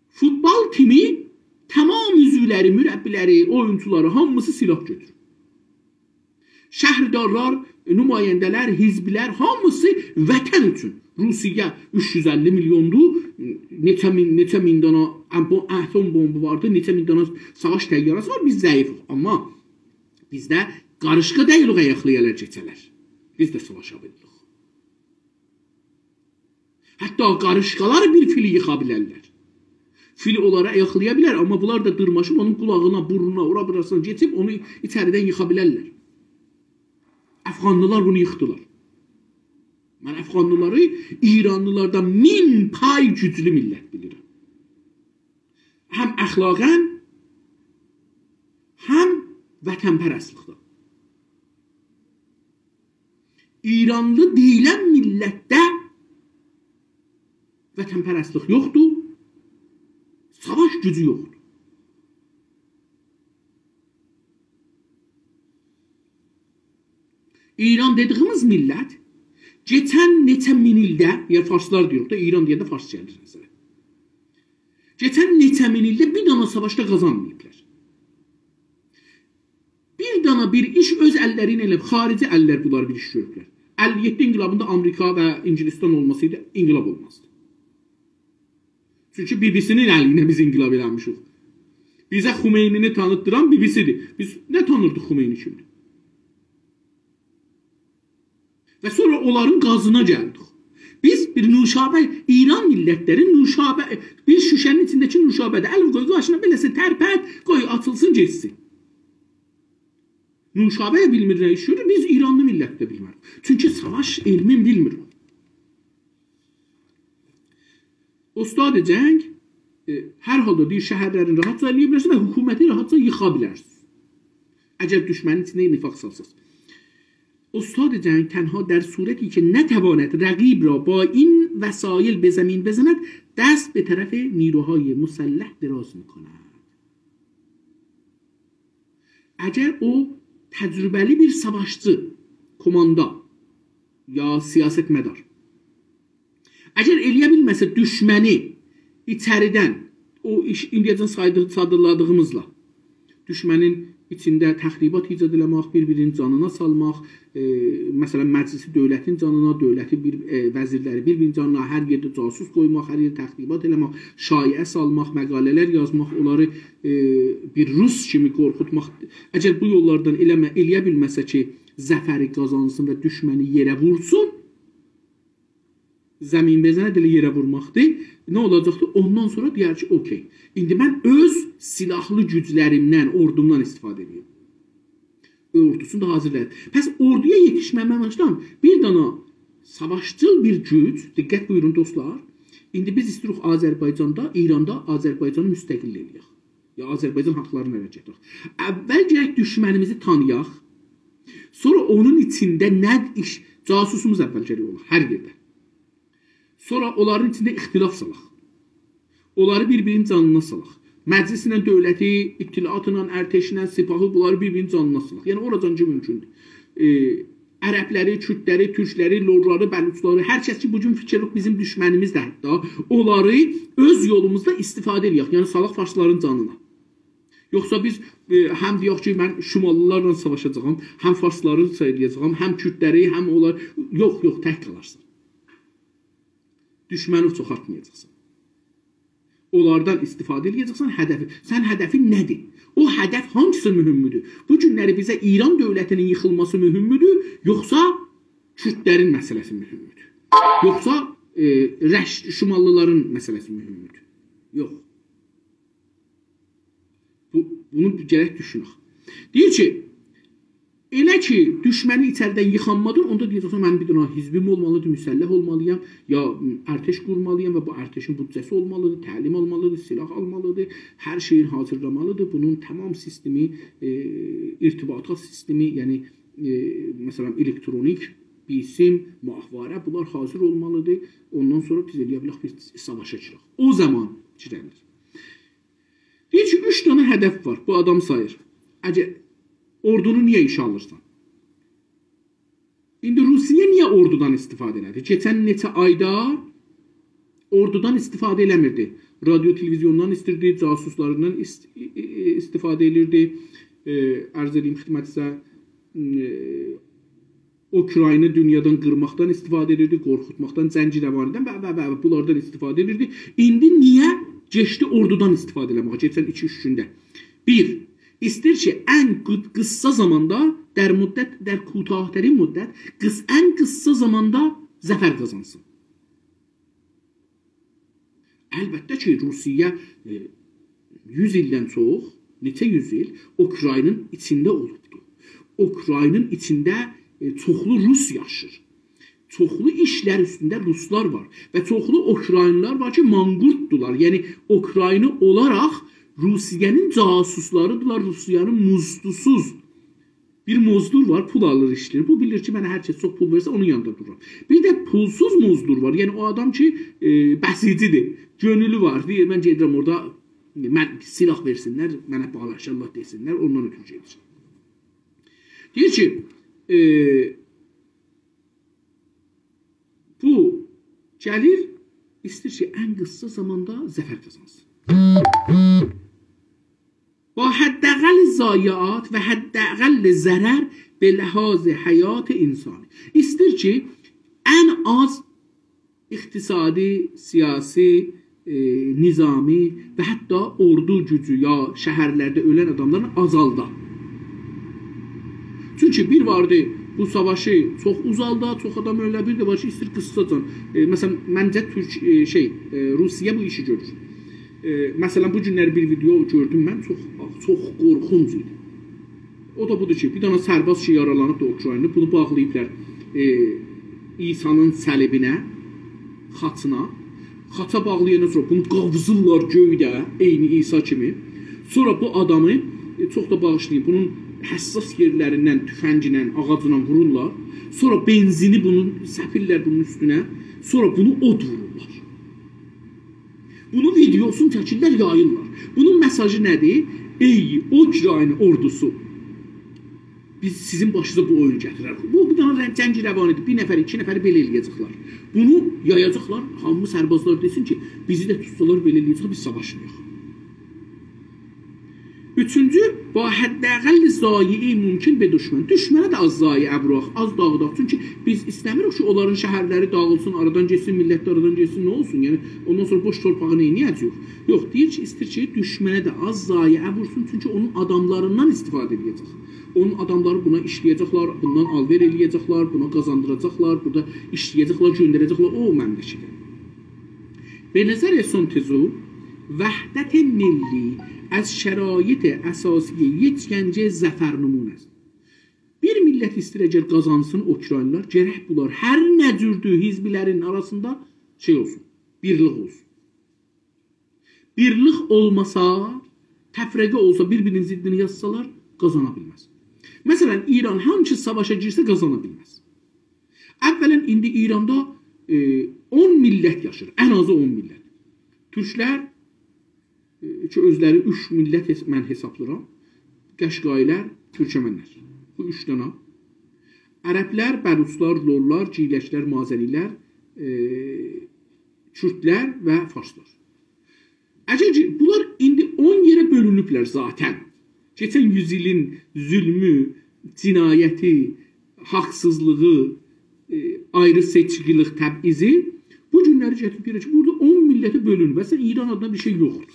فوتبال تیمی تمام عضولری، مربی‌لری، اویونچولاری، هامیسی سلاح گؤتوروب. شهردارلار، نماینده‌لر، حزبلر، هامیسی وطن اوچون. روسیه اوچ یوز اللی میلیوندور، نئچه مین، نئچه مین دانا ام-، بو اتم بومبو واردی، نئچه مین دانا ساواش طیاره‌سی وار، بیز ضعیفیک. آمما بیز ده قاریشقا دئییلیک، آیاقلی‌یالار کئچه‌لر. بیز ده ساواشا بیلیریک. حتی قاریشقالار بیر فیلی ییخا بیلرلر. فیل اونلاری آیاقلایا بیلر، آمما بونلار دا دیرماشیب اونون قولاغینا، بورنونا، اورا بوراسینا کئچیب اونو ایچریدن ییخا بیلرلر. افغانلیلار بونو ییخدیلار. من افغانلیلاری ایرانلیلاردان مین پای گوجلو میللت بیلیرم. هم اخلاقاً، هم وطن‌پرستلیکده. ایرانلی دئییلن میللتده وطن‌پرستلیک یوخدور، ساواش گوجو یوخدور. ایران دئدیگیمیز میللت کئچن نئچه مین ایلده، یا فارسلار دئییریک ده، ایران دئینده فارس گلیر نظره. کئچن نئچه مین ایلده بیر دانا ساواشدا قازانماییبلار. بیر دانا بیر ایش اؤز اللری ایله ائله‌ییب، خارجی اللر بونلار بیر ایش گؤروبلر. اللی یئددی انقلابیندا آمریکا و انگلستان اولماسایدی، انقلاب اولمازدی. چونکی بی‌بی‌سی‌نین الی ایله بیز انقلاب ائله‌میشیک. بیزه خمینی‌نی تانیتدیران بی‌بی‌سی‌دیر. بیز نه تانیردیق خمینی کیمدیر؟ و سونرا اونلارین قازینا گلدیک. بیز بیر نوشابه، ایران میللتلری نوشابه، بیر شوشه‌نین ایچینده‌کی نوشابه‌دیر. الین قوی قاشینا، بئله‌سی ترپت، قوی آچیلسین، گئتسین. نوشابه بیلمیر نه ایش گؤرور، بیز ایرانلی میللت ده بیلمه‌ریک. چونکی ساواش علمین بیلمیر. استاد جنگ، ائ، هر حالدا دئییر، شهرلرین راحتجا ائله‌یه بیلرسینیز و حکومتی راحتجا ییخا بیلرسینیز. اگر دوشمنین ایچینده نفاق سالساز. استاد جنگ تنها در صورتی که نتواند رقیب را با این وسایل به زمین بزند، دست به طرف نیروهای مسلح دراز می‌کند. اگر او تجربه‌لی بیر ساواشچی، کوماندا یا سیاستمدار، اگر ائلیه بیلمه‌سه دوشمنی ایچریدن، او ایش، ایندیه‌جن سایدی-، سادیرلادیغیمیزلا، دوشمنین ایچینده تخریبات ایجاد ائله‌مک، بیر-بیرینین جانینا سالماق، ائ، مثلا، مجلسی دؤولتین جانینا، دؤولتی بیر، ائ، وزیرلری بیر-بیرینین جانینا، هر یئرده جاسوس قویماق، هر یئرده تخریبات ائله‌مک، شایعه سالماق، مقاله‌لر یازماق، اونلاری، ائ، بیر روس کیمی قورخوتماق. اگر بو یوللاردان ائله‌مه، ائلیه بیلمه‌سه کی، ظفری قازانسین و دوشمنی یئره وورسون، زمین بزنه دئیه یئره وورماقدیر. نه اولاجاقدیر؟ اوندان سونرا دئیر کی، اوکئی. ایندی من اؤز سیلاحلی گوجلریمدن، اوردومدان استفاده ائدیرم. اوردوسونو دا حاضیرلاییر. پس اوردویا یئتیشمه‌مه باشلام. بیر دانا ساواشچیل بیر گوج، دقت بویورون دوستلار. ایندی بیز ایستیروق آذربایجاندا، ایراندا آذربایجانی مستقل ائلیک. یا آذربایجان حاقلارینی ائلیه گتیرک. اول گرک دوشمنیمیزی تانییاق. سونرا اونون ایچینده نه ایش، جاسوسوموز اول گرک اولا، هر یئرده. سونرا اونلارین ایچینده اختلاف سالاق. اونلاری بیر-بیرینین جانینا سالاق. مجلسله دؤولتی، اطلاعاتلا، ارتشله، سپاهی، بونلاری بیر-بیرینین جانینا سالاق. یعنی، اوراجان کی مومکوندور. ائ، عربلری، کوردلری، تورکلری، لورلاری، بلوچلاری، هر کس کی بو گون فیکیر یوخ، بیزیم دوشمنیمیز ده حتی، اونلاری اؤز یولوموزدا استفاده ائلیک. یعنی، سالاق فارسلارین جانینا. یوخسا بیز، ائ، هم دئیک کی، من شماللیلارلا ساواشاجاغام، هم فارسلاری سایلایاجاغام، هم کوردلری، هم اونلار. یوخ، یوخ، تک قالارسان. دوشمنی چوخالتمایاجاقسان. اونلاردان استفاده ائده‌جکسن، هدفی. سن هدفین نه‌دیر؟ او هدف هانگیسی مهمدور؟ بو گونلری بیزه ایران دؤولتینین ییخیلماسی مهمدور، یوخسا کوردلرین مسئله‌سی مهمدور؟ یوخسا، ائ، رش-، شماللیلارین مسئله‌سی مهمدور؟ یوخ. بو، بونو گرک دوشونک. دئییر کی، ائله کی، دوشمنی ایچریدن ییخانمادین، اوندا دئیه‌جکسن، «من بیر دنه حزبیم اولمالیدیر، مسلح اولمالییام، یا ارتش قورمالییام و بو ارتشین بودجه‌سی اولمالیدیر، تعلیم آلمالیدیر، سلاح آلمالیدیر، هر شئیین حاضیرلامالیدیر.» بونون تمام سیستمی، ائ، ارتباطات سیستمی، یعنی، ائ، مثلا، الکترونیک، بی‌سیم، ماهواره، بونلار حاضیر اولمالیدیر. اوندان سونرا بیز ائلیه بیلک، بیز ساواشا گیرک. او زامان گیرنیر. دئییر کی، اوچ دنه هدف وار. بو آدام ساییر. اگر اوردونو نییه ایشه آلیرسان؟ ایندی روسیه نییه اوردودان استفاده ائله‌دی؟ کئچن نئچه آیدا اوردودان استفاده ائله‌میردی. رادیو، تلویزیوندان ایستیردی، جاسوسلاریندان ایست-، ای-، ای-، ای-، استفاده ائدیردی. ائ، عرض ائدییم خدمتینیزه، ائ، اوکراینی دونیادان قیرماقدان استفاده ائدیردی، قورخوتماقدان، جنگ روانیدن و، و، و، و بونلاردان استفاده ائدیردی. ایندی نییه کئچدی اوردودان استفاده ائله‌مه‌یه کئچن ایکی-اوچ گونده؟ بیر، ایسته‌ییر کی، ان قی-، قیسا زاماندا، در مدت، در کوتاه‌ترین مدت، قیس-، ان قیسا زاماندا ظفر قازانسین. البته کی، روسیه، ائ، یوز ایلدن چوخ، نئچه یوز ایل اوکراینین ایچینده اولوبدور. اوکراینین ایچینده، ائ، چوخلو روس یاشیر. چوخلو ایشلر اوستونده روسلار وار و چوخلو اوکراینلیلار وار کی، مانقورتدولار. یعنی، اوکراینی اولاراق روسیه‌نین جاسوسلاریدیرلار، روسیه‌نین مزدوسوز. بیر مزدور وار، پول آلیر، ایشله‌ییر. بو بیلیر کی، منه هر کس چوخ پول وئرسه، اونون یانیندا دورورام. بیر ده پولسوز مزدور وار. یعنی، او آدام کی، ائ، بسیجی‌دیر، کؤنولو وار. دئییر، «من گئدیرم اورادا، من سلاح وئرسینلر، منه باغلاشارلار» دئسینلر، اوندان اؤترو گئدیر. دئییر کی، ائ، بو گلیر، ایسته‌ییر کی، ان قیسا زاماندا ظفر قازانسین. با حداقل ضایعات و حداقل ضرر به لحاظ حیات انسانی. ایسته‌ییر کی، ان آز اقتصادی، سیاسی، ائ، نظامی و حتی اوردو گوجو یا شهرلرده اؤلن آداملارین آزالدا. چونکی بیر واردی، بو ساواشی چوخ اوزالدا، چوخ آدام اؤله، بیر ده وار کی، ایسته‌ییر قیسساجان. ائ، مثلا، منجه تورک، ائ، شئی، ائ، روسیه بو ایشی گؤرور. ائ، مثلا، بو گونلری بیر ویدئو گؤردوم من، چوخ، چوخ قورخونج ایدی. او دا بودور کی، بیر دنه سرباز کی، یارالانیبدی اوکرایندا، بونو باغلاییبلار، ائ، عیسی‌نین صلیبینه، خاچینا. خاچا باغلایاندان سونرا بونو قاوزیرلار گؤیده، عینی عیسی کیمی. سونرا بو آدامی، ائ، چوخ دا باغیشلایین، بونون حساس یئرلریندن توفنگله، آغاجلا وورورلار. سونرا بنزینی بونون، سپیرلر بونون اوستونه. سونرا بونو اود وورورلار. بونون ویدئوسونو چکیرلر، یاییرلار. بونون مئساژی نه‌دیر؟ ای اوکراین اوردوسو، بیز سیزین باشینیزا بو اویون گتیرریک. بو، بیر دنه رن-، جنگ روانی‌دیر. بیر نفر، ایکی نفری بئله ائله‌یه‌جکلر. بونو یایاجاقلار، هامی سربازلار دئسین کی، بیزی ده توتسالار بئله ائله‌یه‌جک، بیز ساواشمایاق. اوچونجو، با حداقل ضایعه ممکن به دشمن. دوشمنه ده آز ضایعه ووراق، آز داغیداق. چونکی بیز ایسته‌میریک کی، اونلارین شهرلری داغیلسین، آرادان گئتسین، میللت ده آرادان گئتسین، نه اولسون؟ یعنی، اوندان سونرا بوش تورپاغی نئینیه‌جه‌ییک؟ یوخ، دئییر کی، ایسته‌ییر کی، دوشمنه ده آز ضایعه وورسون، چونکی اونون آداملاریندان استفاده ائده‌جک. اونون آداملاری بونا ایشله‌یه‌جکلر، بوندان آلوئر ائله‌یه‌جکلر، بونا قازاندیراجاقلار، بورادا ایشله‌یه‌جکلر، گؤندره‌جکلر او مملکته. به نظر سون تزو، وحدت ملی از شرایط اساسی یک جنگ ظفرنمون است. بیر میللت ایسته‌ییر، اگر قازانسین اوکراینلار، گرک بونلار هر نه جوردور حزبلرین آراسیندا شئی اولسون، بیرلیک اولسون. بیرلیک اولماسا، تفرقه اولسا، بیر-بیرینین ضدینی یازسالار، قازانا بیلمز. مثلا، ایران هانسی ساواشا گیرسه، قازانا بیلمز. اولا، ایندی ایراندا، ائ، اون میللت یاشیر، ان آزی اون میللت. تورکلر، ائ، کی، اؤزلری اوچ میللت حس-، من حسابلاییرام. قشقایی‌لر، تورکمنلر. بو اوچ دنه. عربلر، بلوچلار، لورلار، گیلکلر، مازنی‌لر، ائ، کوردلر و فارسلار. اگر کی، بونلار ایندی اون یئره بؤلونوبلر ذاتا. کئچن یوز ایلین ظلمو، جنایتی، حاقسیزلیغی، ائ، آیری سئچکیلیک، تبعیضی بو گونلری گتیریب دئییر کی، بورادا اون میللته بؤلونوب. اصلینده ایران آدینا بیر شئی یوخدور.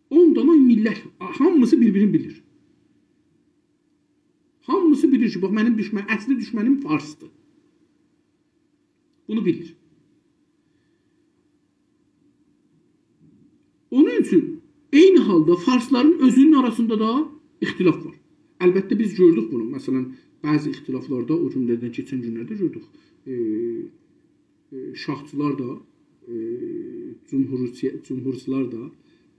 اون دانا میللت، هامیسی بیر-بیرینی بیلیر. هامیسی بیلیر کی، باخ، منیم دوشمن، اصلی دوشمنیم فارسدیر. بونو بیلیر. اونون اوچون عینی حالدا فارسلارین اؤزونون آراسیندا دا اختلاف وار. البته، بیز گؤردوک بونو. مثلا، بعضی اختلافلاردا، او جمله‌دن کئچن گونلرده گؤردوک. ائ، ائ، شاهچیلار دا، ائ، جمهورچی-، جمهورچولار دا،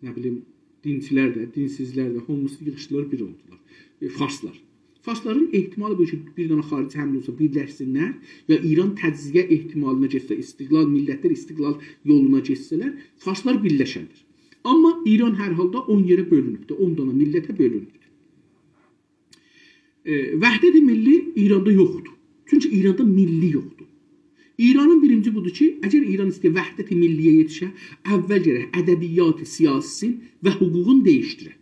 نه بیلیم، دینچیلر ده، دینسیزلر ده، هامیسی ییغیشدیلار، بیر اولدولار. ائ، فارسلار. فارسلارین احتمالی بو کی، بیر دنه خاریجی حمله اولسا، بیرلشسینلر، یا ایران تجزیه احتمالینا گئتسه، استقلال، میللتلر استقلال یولونا گئتسه‌لر، فارسلار بیرلشرلر. آمما ایران هر حالدا اون یئره بؤلونوبدور، اون دانا میللته بؤلونوبدور. ائ، وحدت ملی ایراندا یوخدور. چونکی ایراندا میللی یوخدور. ایرانین بیرینجی بودور کی، اگر ایران ایسته‌ییر وحدت ملی‌یه یئتیشه، اول گرک ادبیات سیاسی‌سین و حقوقون دییشدیره.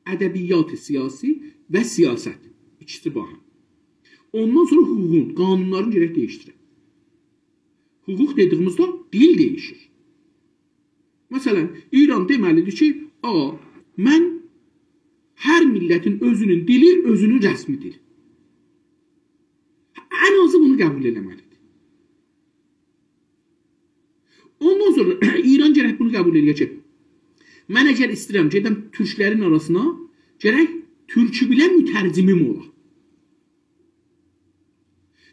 ادبیات سیاسی و سیاست. ایکیسی باهم. اوندان سونرا حقوقون، قانونلارین گرک دییشدیره. حقوق دئدیییمیزده دیل دییشیر. مثلا، ایران دئمه‌لیدیر کی، آ، من هر میللتین اؤزونون دیلی، اؤزونون رسمی دیلی. ان آزی بونو قبول ائله‌مه‌لیدیر. اوندان سونرا ایران گرک بونو قبول ائله‌یه کی، من اگر ایسته‌ییرم، گئدم تورکلرین آراسینا، گرک تورکو بیلن مترجمیم اولا.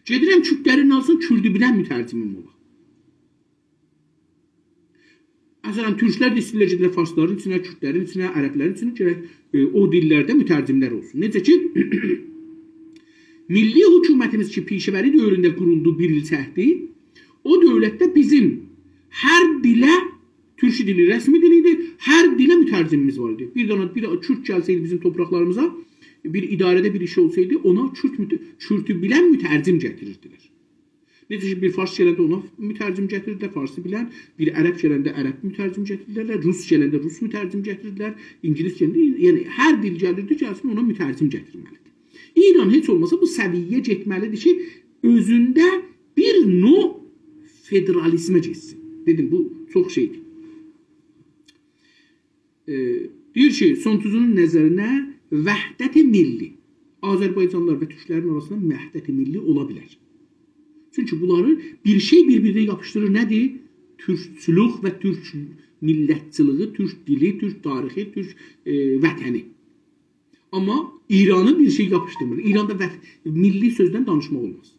گئدیرم کوردلرین آراسینا، کوردو بیلن مترجمیم اولا. مثلا، تورکلر ده ایسته‌ییرلر گئدیرلر فارسلارین ایچینه، کوردلرین ایچینه، عربلرین ایچینه، گرک، ائ، او دیللرده مترجملر اولسون. نئجه کی، میللی حکومتیمیز کی، پیشه‌وری دؤورونده قورولدو، بیر ایل چکدی. او دؤولتده بیزیم هر دیله، تورکو دیلی رسمی دیل ایدی، هر دیله مترجمیمیز وار ایدی. بیر دنه، بیر کورد گلسه‌یدی بیزیم تورپاقلاریمیزا، بیر اداره‌ده بیر ایش اولسایدی، اونا کورد مت-، کوردو بیلن مترجم گتیریردیلر. نئجه کی، بیر فارس گلنده اونا مترجم گتیردیلر، فارسی بیلن، بیر عرب گلنده عرب مترجم گتیردیلر، روس گلنده روس مترجم گتیردیلر، اینگیلیس گلنده، یعنی هر دیل گلیردی، گلسین اونا مترجم گتیرمه‌لیدیر. ایران هئچ اولماسا بو سویه‌یه گئتمه‌لیدیر کی، اؤزونده بیر نوع فدرالیزمه گئتسین. دئدیم، بو چوخ شئیدیر. ائ، دئییر کی، سون تزونون نظرینه وحدت ملی، آذربایجانلیلار و تورکلرین آراسیندا وحدت ملی اولا بیلر. چونکی بونلاری بیر شئی بیر-بیرینه یاپیشدیریر. نه‌دیر؟ تورکچولوک و تورک میللتچیلیگی، تورک دیلی، تورک تاریخی، تورک، ائ، وطنی. آمما ایرانی بیر شئی یاپیشدیرمیر. ایراندا وط-، میللی سؤزدن دانیشماق اولماز.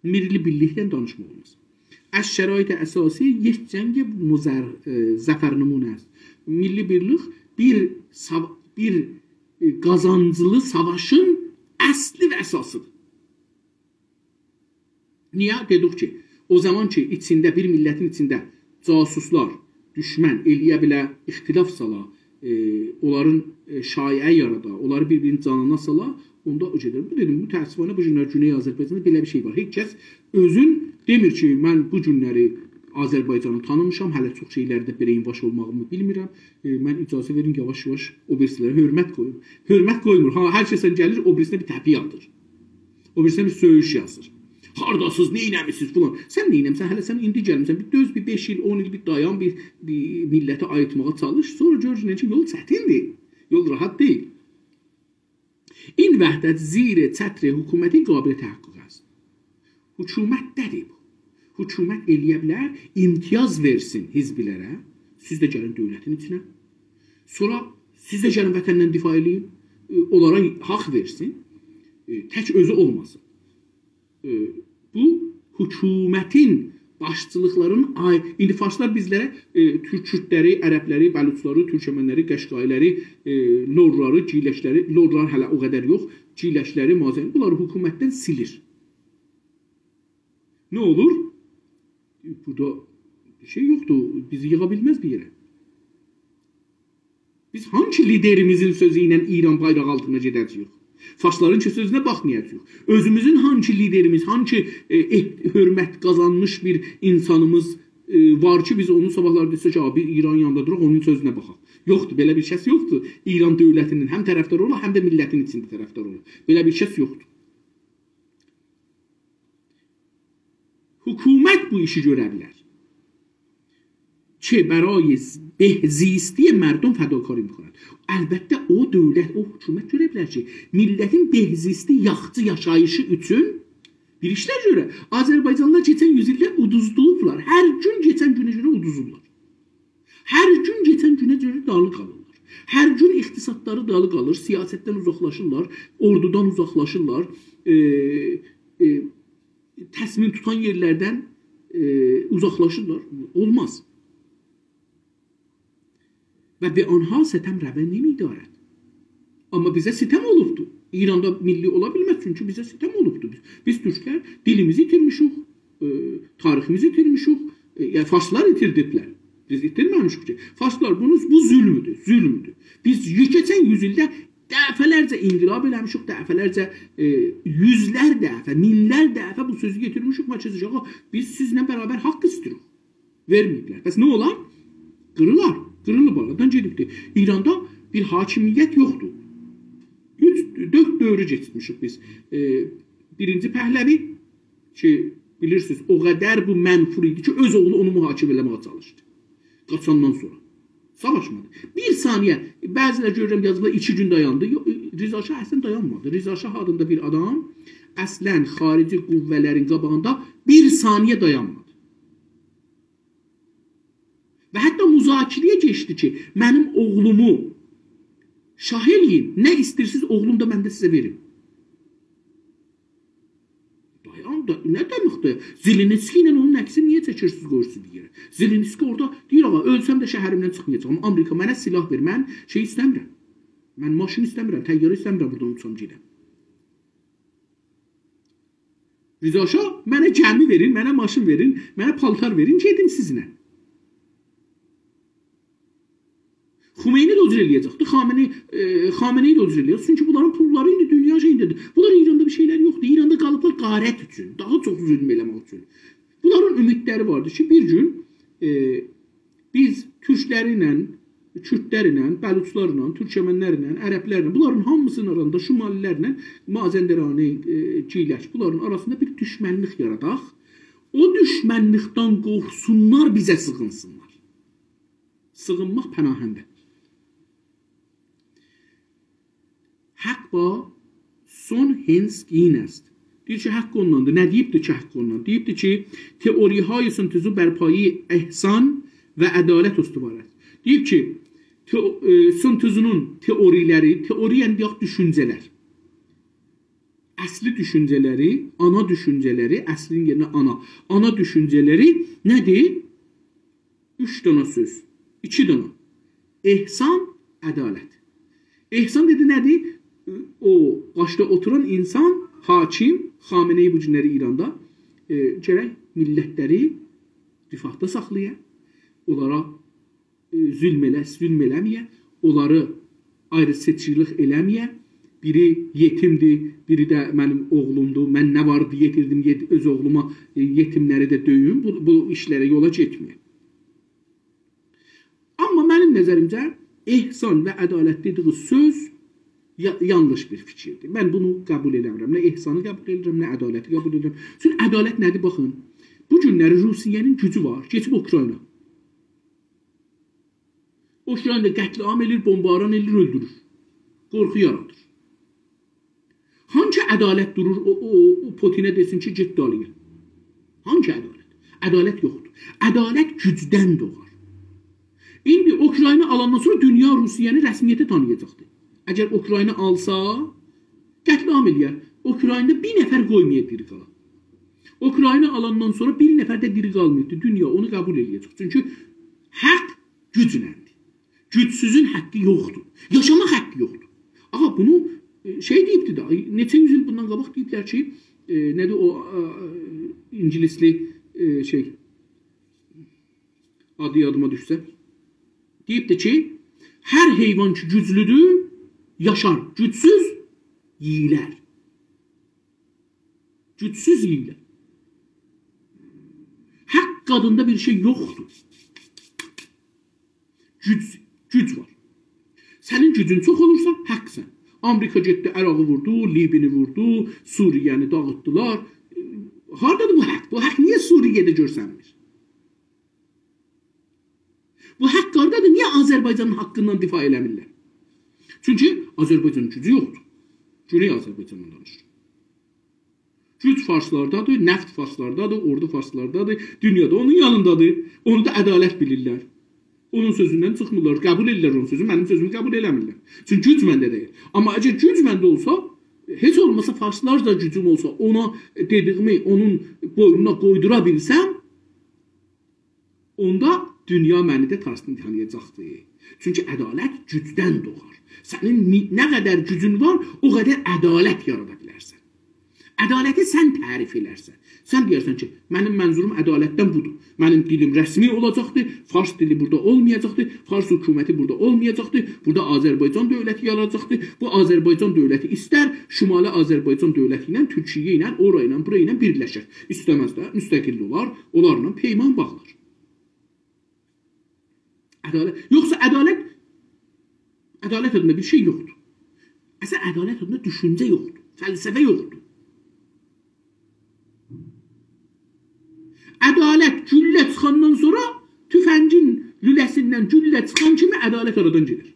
میللی بیرلیکدن دانیشماق اولماز. از شرایط اساسی یک جنگ مزر-، اه، ظفرنمونه است. میللی بیرلیک بیر ساو-، بیر، اه، قازانجلی ساواشین اصلی و اساسیدیر. نییه؟ دئدیک کی، او زامان کی، ایچینده، بیر میللتین ایچینده جاسوسلار، دوشمن ائلیه بیله اختلاف سالا، ائ، اونلارین، ائ، شایعه یارادا، اونلاری بیر-بیرینین جانینا سالا، اوندا او گئدر. بو دئدیم، متأسفانه بو گونلر گونئی آذربایجاندا بئله بیر شئی وار. هئچ کس اؤزون دئمیر کی، من بو گونلری آذربایجانی تانیمیشام، هله چوخ شئیلرده brainwash اولماغیمی بیلمیرم. ائ، من اجازه وئرین، یاواش-یاواش او بیریسیلره حؤرمت قویوم. حؤرمت قویمور. ها، هر کسن گلیر، او بیریسینه بیر تپیک آتیر. او بیریسینه بیر سؤیوش یازیر. «هارداسینیز، نئینه‌میسینیز؟» فلان. سن نئینه‌میسن؟ هله سن ایندی گلمیسن. بیر دؤز، بیر بئش ایل، اون ایل بیر دایان، بیر، بیر میللتی آییتماغا چالیش. سونرا گؤرورسن کی، یول چتیندیر. یول راحت دئییل. «این وحدت زیر چتر حکومتی قابل تحقق است.» حکومتده‌دیر بو. حکومت ائلیه بیلر، امتیاز وئرسین حزبلره. سیز ده گلین دؤولتین ایچینه. سونرا سیز ده گلین وطندن دفاع ائله‌یین. ائ، اونلارا حق وئرسین. ائ، تک اؤزو اولماسین. ائ، بو حکومتین باشچیلیقلارین آی-، ایندی فارسلار بیزلره، ائ، تورک کوردلری، عربلری، بلوچلاری، تورکمنلری، قشقاییلری، ائ، لورلاری، گیلکلری، لورلار هله او قدر یوخ، گیلکلری، مازنی، بونلاری حکومتدن سیلیر. نه اولور؟ بورادا بیر شئی یوخدور، بیزی ییغا بیلمز بیر یئره. بیز هانسی لیدریمیزین سؤزو ایله ایران بایراغی آلتینا گئده‌جه‌ییک؟ فارسلارین کی سؤزونه باخمایاجاغیق. اؤزوموزون هانسی لیدریمیز، هانسی، ائ، ائه-، حؤرمت قازانمیش بیر اینسانیمیز، ائ، وار کی، بیز اونون صاباحلاری دئسک کی، «آ، بیر ایران یانیندا دوراق، اونون سؤزونه باخاق.» یوخدور، بئله بیر کس یوخدور. ایران دؤولتینین هم طرفداری اولا، هم ده میللتین ایچینده طرفداری اولا. بئله بیر کس یوخدور. حکومت بو ایشی گؤره بیلر کی، برای ز-، بهزیستی مردم فداکاری می‌کند. البته، او دؤولت، او حکومت گؤره بیلر کی، میللتین بهزیستی، یاخشی یاشاییشی اوچون بیر ایشلر گؤره. آذربایجانلیلار کئچن یوز ایلده اودوزلاییبلار. هر گون کئچن گونه گؤره اودوزورلار. هر گون کئچن گونه گؤره دالی قالیرلار. هر گون اقتصادلاری دالی قالیر، سیاستدن اوزاقلاشیرلار، اوردودان اوزاقلاشیرلار، ائ، ائ، تصمیم توتان یئرلردن، ائ، اوزاقلاشیرلار. اولماز. «و به آنها ستم روا نمی‌دارد.» آمما بیزه ستم اولوبدور. ایراندا میللی اولا بیلمز، چونکی بیزه ستم اولوبدور. بیز، بیز تورکلر دیلیمیزی ایتیرمیشیک، ائ، تاریخیمیزی ایتیرمیشیک، ائ، یعنی فارسلار ایتیردیبلر. بیز ایتیرمه‌میشیک کی. فارسلار بونو، بو ظلمدور، ظلمدور. بیز کئچن یوز ایلده دفعه‌لرجه انقلاب ائله‌میشیک، دفعه‌لرجه، ائ، یوزلر دفعه، مینلر دفعه بو سؤزو گتیرمیشیک، ماکیاژ آغا، بیز سیزله برابر حق ایسته‌ییریک. وئرمه‌ییبلر. بس نه اولار؟ قیریلار. قیریلیب آرادان گئدیبدیر. ایراندا بیر حاکمیت یوخدور. اوچ، دؤرد دؤورو کئچیرتمیشیک بیز. ائ، بیرینجی پهلوی کی، بیلیرسینیز، او قدر بو منفور ایدی کی، اؤز اوغلو اونو محاکمه ائله‌مه‌یه چالیشدی. قاچاندان سونرا. ساواشمادی. بیر ثانیه، بعضیلر گؤرورم یازیبلار، ایکی گون دایاندی. یوخ، رضا شاه اصلاً دایانمادی. رضا شاه آدیندا بیر آدام اصلاً خارجی قوه‌لرین قاباغیندا بیر ثانیه دایانمادی. و حتی مذاکره‌یه کئچدی کی، منیم اوغلومو شاه ائله‌یین، نه ایسته‌ییرسینیز، اوغلوم دا من ده سیزه وئریم. دایان دا، نه دئمکدیر؟ زلنسکی ایله اونون عکسینی نییه چکیرسینیز، قویورسونوز بیر یئره؟ زلنسکی اورادا دئییر، «آغا، اؤلسم ده شهریمدن چیخمایاجاغام. آمریکا، منه سلاح وئر، من شئی ایسته‌میرم. من ماشین ایسته‌میرم، طیاره ایسته‌میرم بورادان اوچام گئدم.» رضا شاه، «منه گمی وئرین، منه ماشین وئرین، منه پالتار وئرین، گئدیم سیزینله.» خمینی ده او جور ائله‌یه‌جکدیر. خامنه‌ای، ائ، خامنه‌ای ده او جور ائله‌یه‌جک. چونکی بونلارین پوللاری ایندی دونیا شئیینده‌دیر. بونلار ایراندا بیر شئیلر یوخدور. ایراندا قالیبلار غارت اوچون، داها چوخ ظلم ائله‌مک اوچون. بونلارین اومیدلری واردیر کی، بیر گون، ائ، بیز تورکلرله، کوردلرله، بلوچلارلا، تورکمنلرله، عربلرله، بونلارین هامیسینین آراسیندا، شمالیلرله، مازندرانی، ائ، گیلک، بونلارین آراسیندا بیر دوشمنلیک یاراداق. او دوشمنلیکدن قورخسونلار، بیزه سیغینسینلار. سیغینماق پناهنده. حق با سون هن سین است. دئییر کی، حق اوناندیر. نه دئییبدیر کی، حق اوناندیر؟ دئییبدیر کی، تئوری‌های سون تزو بر پایه‌ی احسان و عدالت استوار است. دئییب کی، تئو-، ائ، سون تزونون تئوری‌لری، تئوری یعنی دئیک، دوشونجه‌لر. اصلی دوشونجه‌لری، آنا دوشونجه‌لری، اصلین یئرینه آنا، آنا دوشونجه‌لری نه‌دیر؟ اوچ دانا سؤز، ایکی دانا. احسان، عدالت. احسان دئدی نه‌دیر؟ او باشدا اوتوران اینسان، حاکم، خامنه‌ای بو گونلری ایراندا، ائ، گرک میللتلری رفاهدا ساخلایا، اونلارا ائ، ظلم ائله، ظلم ائله‌مه‌یه، اونلاری آیری‌سئچکیلیک ائله‌مه‌یه. بیری یئتیمدیر، بیری ده منیم اوغلومدور. من نه واردی یئتیردیم یئت-، اؤز اوغلوما، ائ، یئتیملری ده دؤیوم. بو، بو ایشلره یولا گئتمه‌یه. آمما منیم نظریمجه احسان و عدالت دئدیگی سؤز یا-، یانلیش بیر فیکیردیر. من بونو قبول ائله‌میرم. نه احسانی قبول ائدیرم، نه عدالتی قبول ائدیرم. چونکی عدالت نه‌دیر؟ باخین، بو گونلری روسیه‌نین گوجو وار، کئچیب اوکراینا. اوکراینادا قتل‌عام ائله‌ییر، بمباران ائله‌ییر، اؤلدورور. قورخو یارادیر. هانگی عدالت دورور، او، او، او پوتینه دئسین کی، گئت دالییا؟ هانگی عدالت؟ عدالت یوخدور. عدالت گوجدن دوغار. ایندی اوکراینا آلاندان سونرا دونیا روسیه‌نی رسمیته تانییاجاقدیر. اگر اوکراینا آلسا، قتل‌عام ائله‌یر. اوکراینادا بیر نفر قویمایا دیری قالا. اوکراینا آلاندان سونرا بیر نفر ده دیری قالماییبدیر. دونیا اونو قبول ائله‌یه‌جک. چونکی حق گوجلندیر. گوجسوزون حقی یوخدور. یاشاماق حقی یوخدور. آغا، بونو، ائ، شئی دئییبدی ده، آی، نئچه یوز ایل بوندان قاباق دئییبلر کی، ائ، نه‌دیر او، ائ، ائ، اینگیلیسلی، ائ، شئی، آدی یادیما دوشسه. دئییبدی کی، هر حیوان کی گوجلودور، یاشار. گوجسوز یئییلر. گوجسوز یئییلر. حق آدیندا بیر شئی یوخدور. گوج، گوج وار. سنین گوجون چوخ اولورسا، حقسن. آمریکا گئتدی، عراقی ووردو، لیبینی ووردو، سوریه‌نی داغیتدیلار. هاردادیر بو حق؟ بو حق نییه سوریه‌ده گؤرسنمیر؟ بو حق هاردادیر؟ نییه آذربایجانین حقیندن دفاع ائله‌میرلر؟ چونکی آذربایجانین گوجو یوخدور. گؤرک آذربایجاندان دانیشیر. گوج فارسلاردادیر، نفت فارسلاردادیر، اوردو فارسلاردادیر. دونیا دا اونون یانیندادیر. اونو دا عدالت بیلیرلر. اونون سؤزوندن چیخمیرلار، قبول ائدیرلر اونون سؤزونو، منیم سؤزومو قبول ائله‌میرلر. چونکی گوج منده دئییل. آمما اگر گوج منده اولسا، هئچ اولماسا فارسلارجا گوجوم اولسا، اونا دئدیگیمی اونون بوینونا قویدورا بیلسم، اوندا دونیا منی ده تانییاجاقدیر. چونکی عدالت گوجدن دوغار. سنین نی، نه قدر گوجون وار، او قدر عدالت یارادا بیلرسن. عدالتی سن تعریف ائلرسن. سن دئیرسن کی، منیم منظوروم عدالتدن بودور. منیم دیلیم رسمی اولاجاقدیر، فارس دیلی بورادا اولمایاجاقدیر، فارس حکومتی بورادا اولمایاجاقدیر، بورادا آذربایجان دؤولتی یاراجاقدیر. بو آذربایجان دؤولتی ایستر شمالی آذربایجان دؤولتی ایله، تورکیه ایله، اورا ایله، بورا ایله بیرلشر. ایسته‌مز ده، مستقل اولار، اونلارلا پیمان باغلار. عدالت، یوخسا عدالت، عدالت آدیندا بیر شئی یوخدور. اصلینده عدالت آدیندا دوشونجه یوخدور، فلسفه یوخدور. عدالت، گولله چیخاندان سونرا، توفنگین لوله‌سیندن گولله چیخان کیمی عدالت آرادان گئدیر.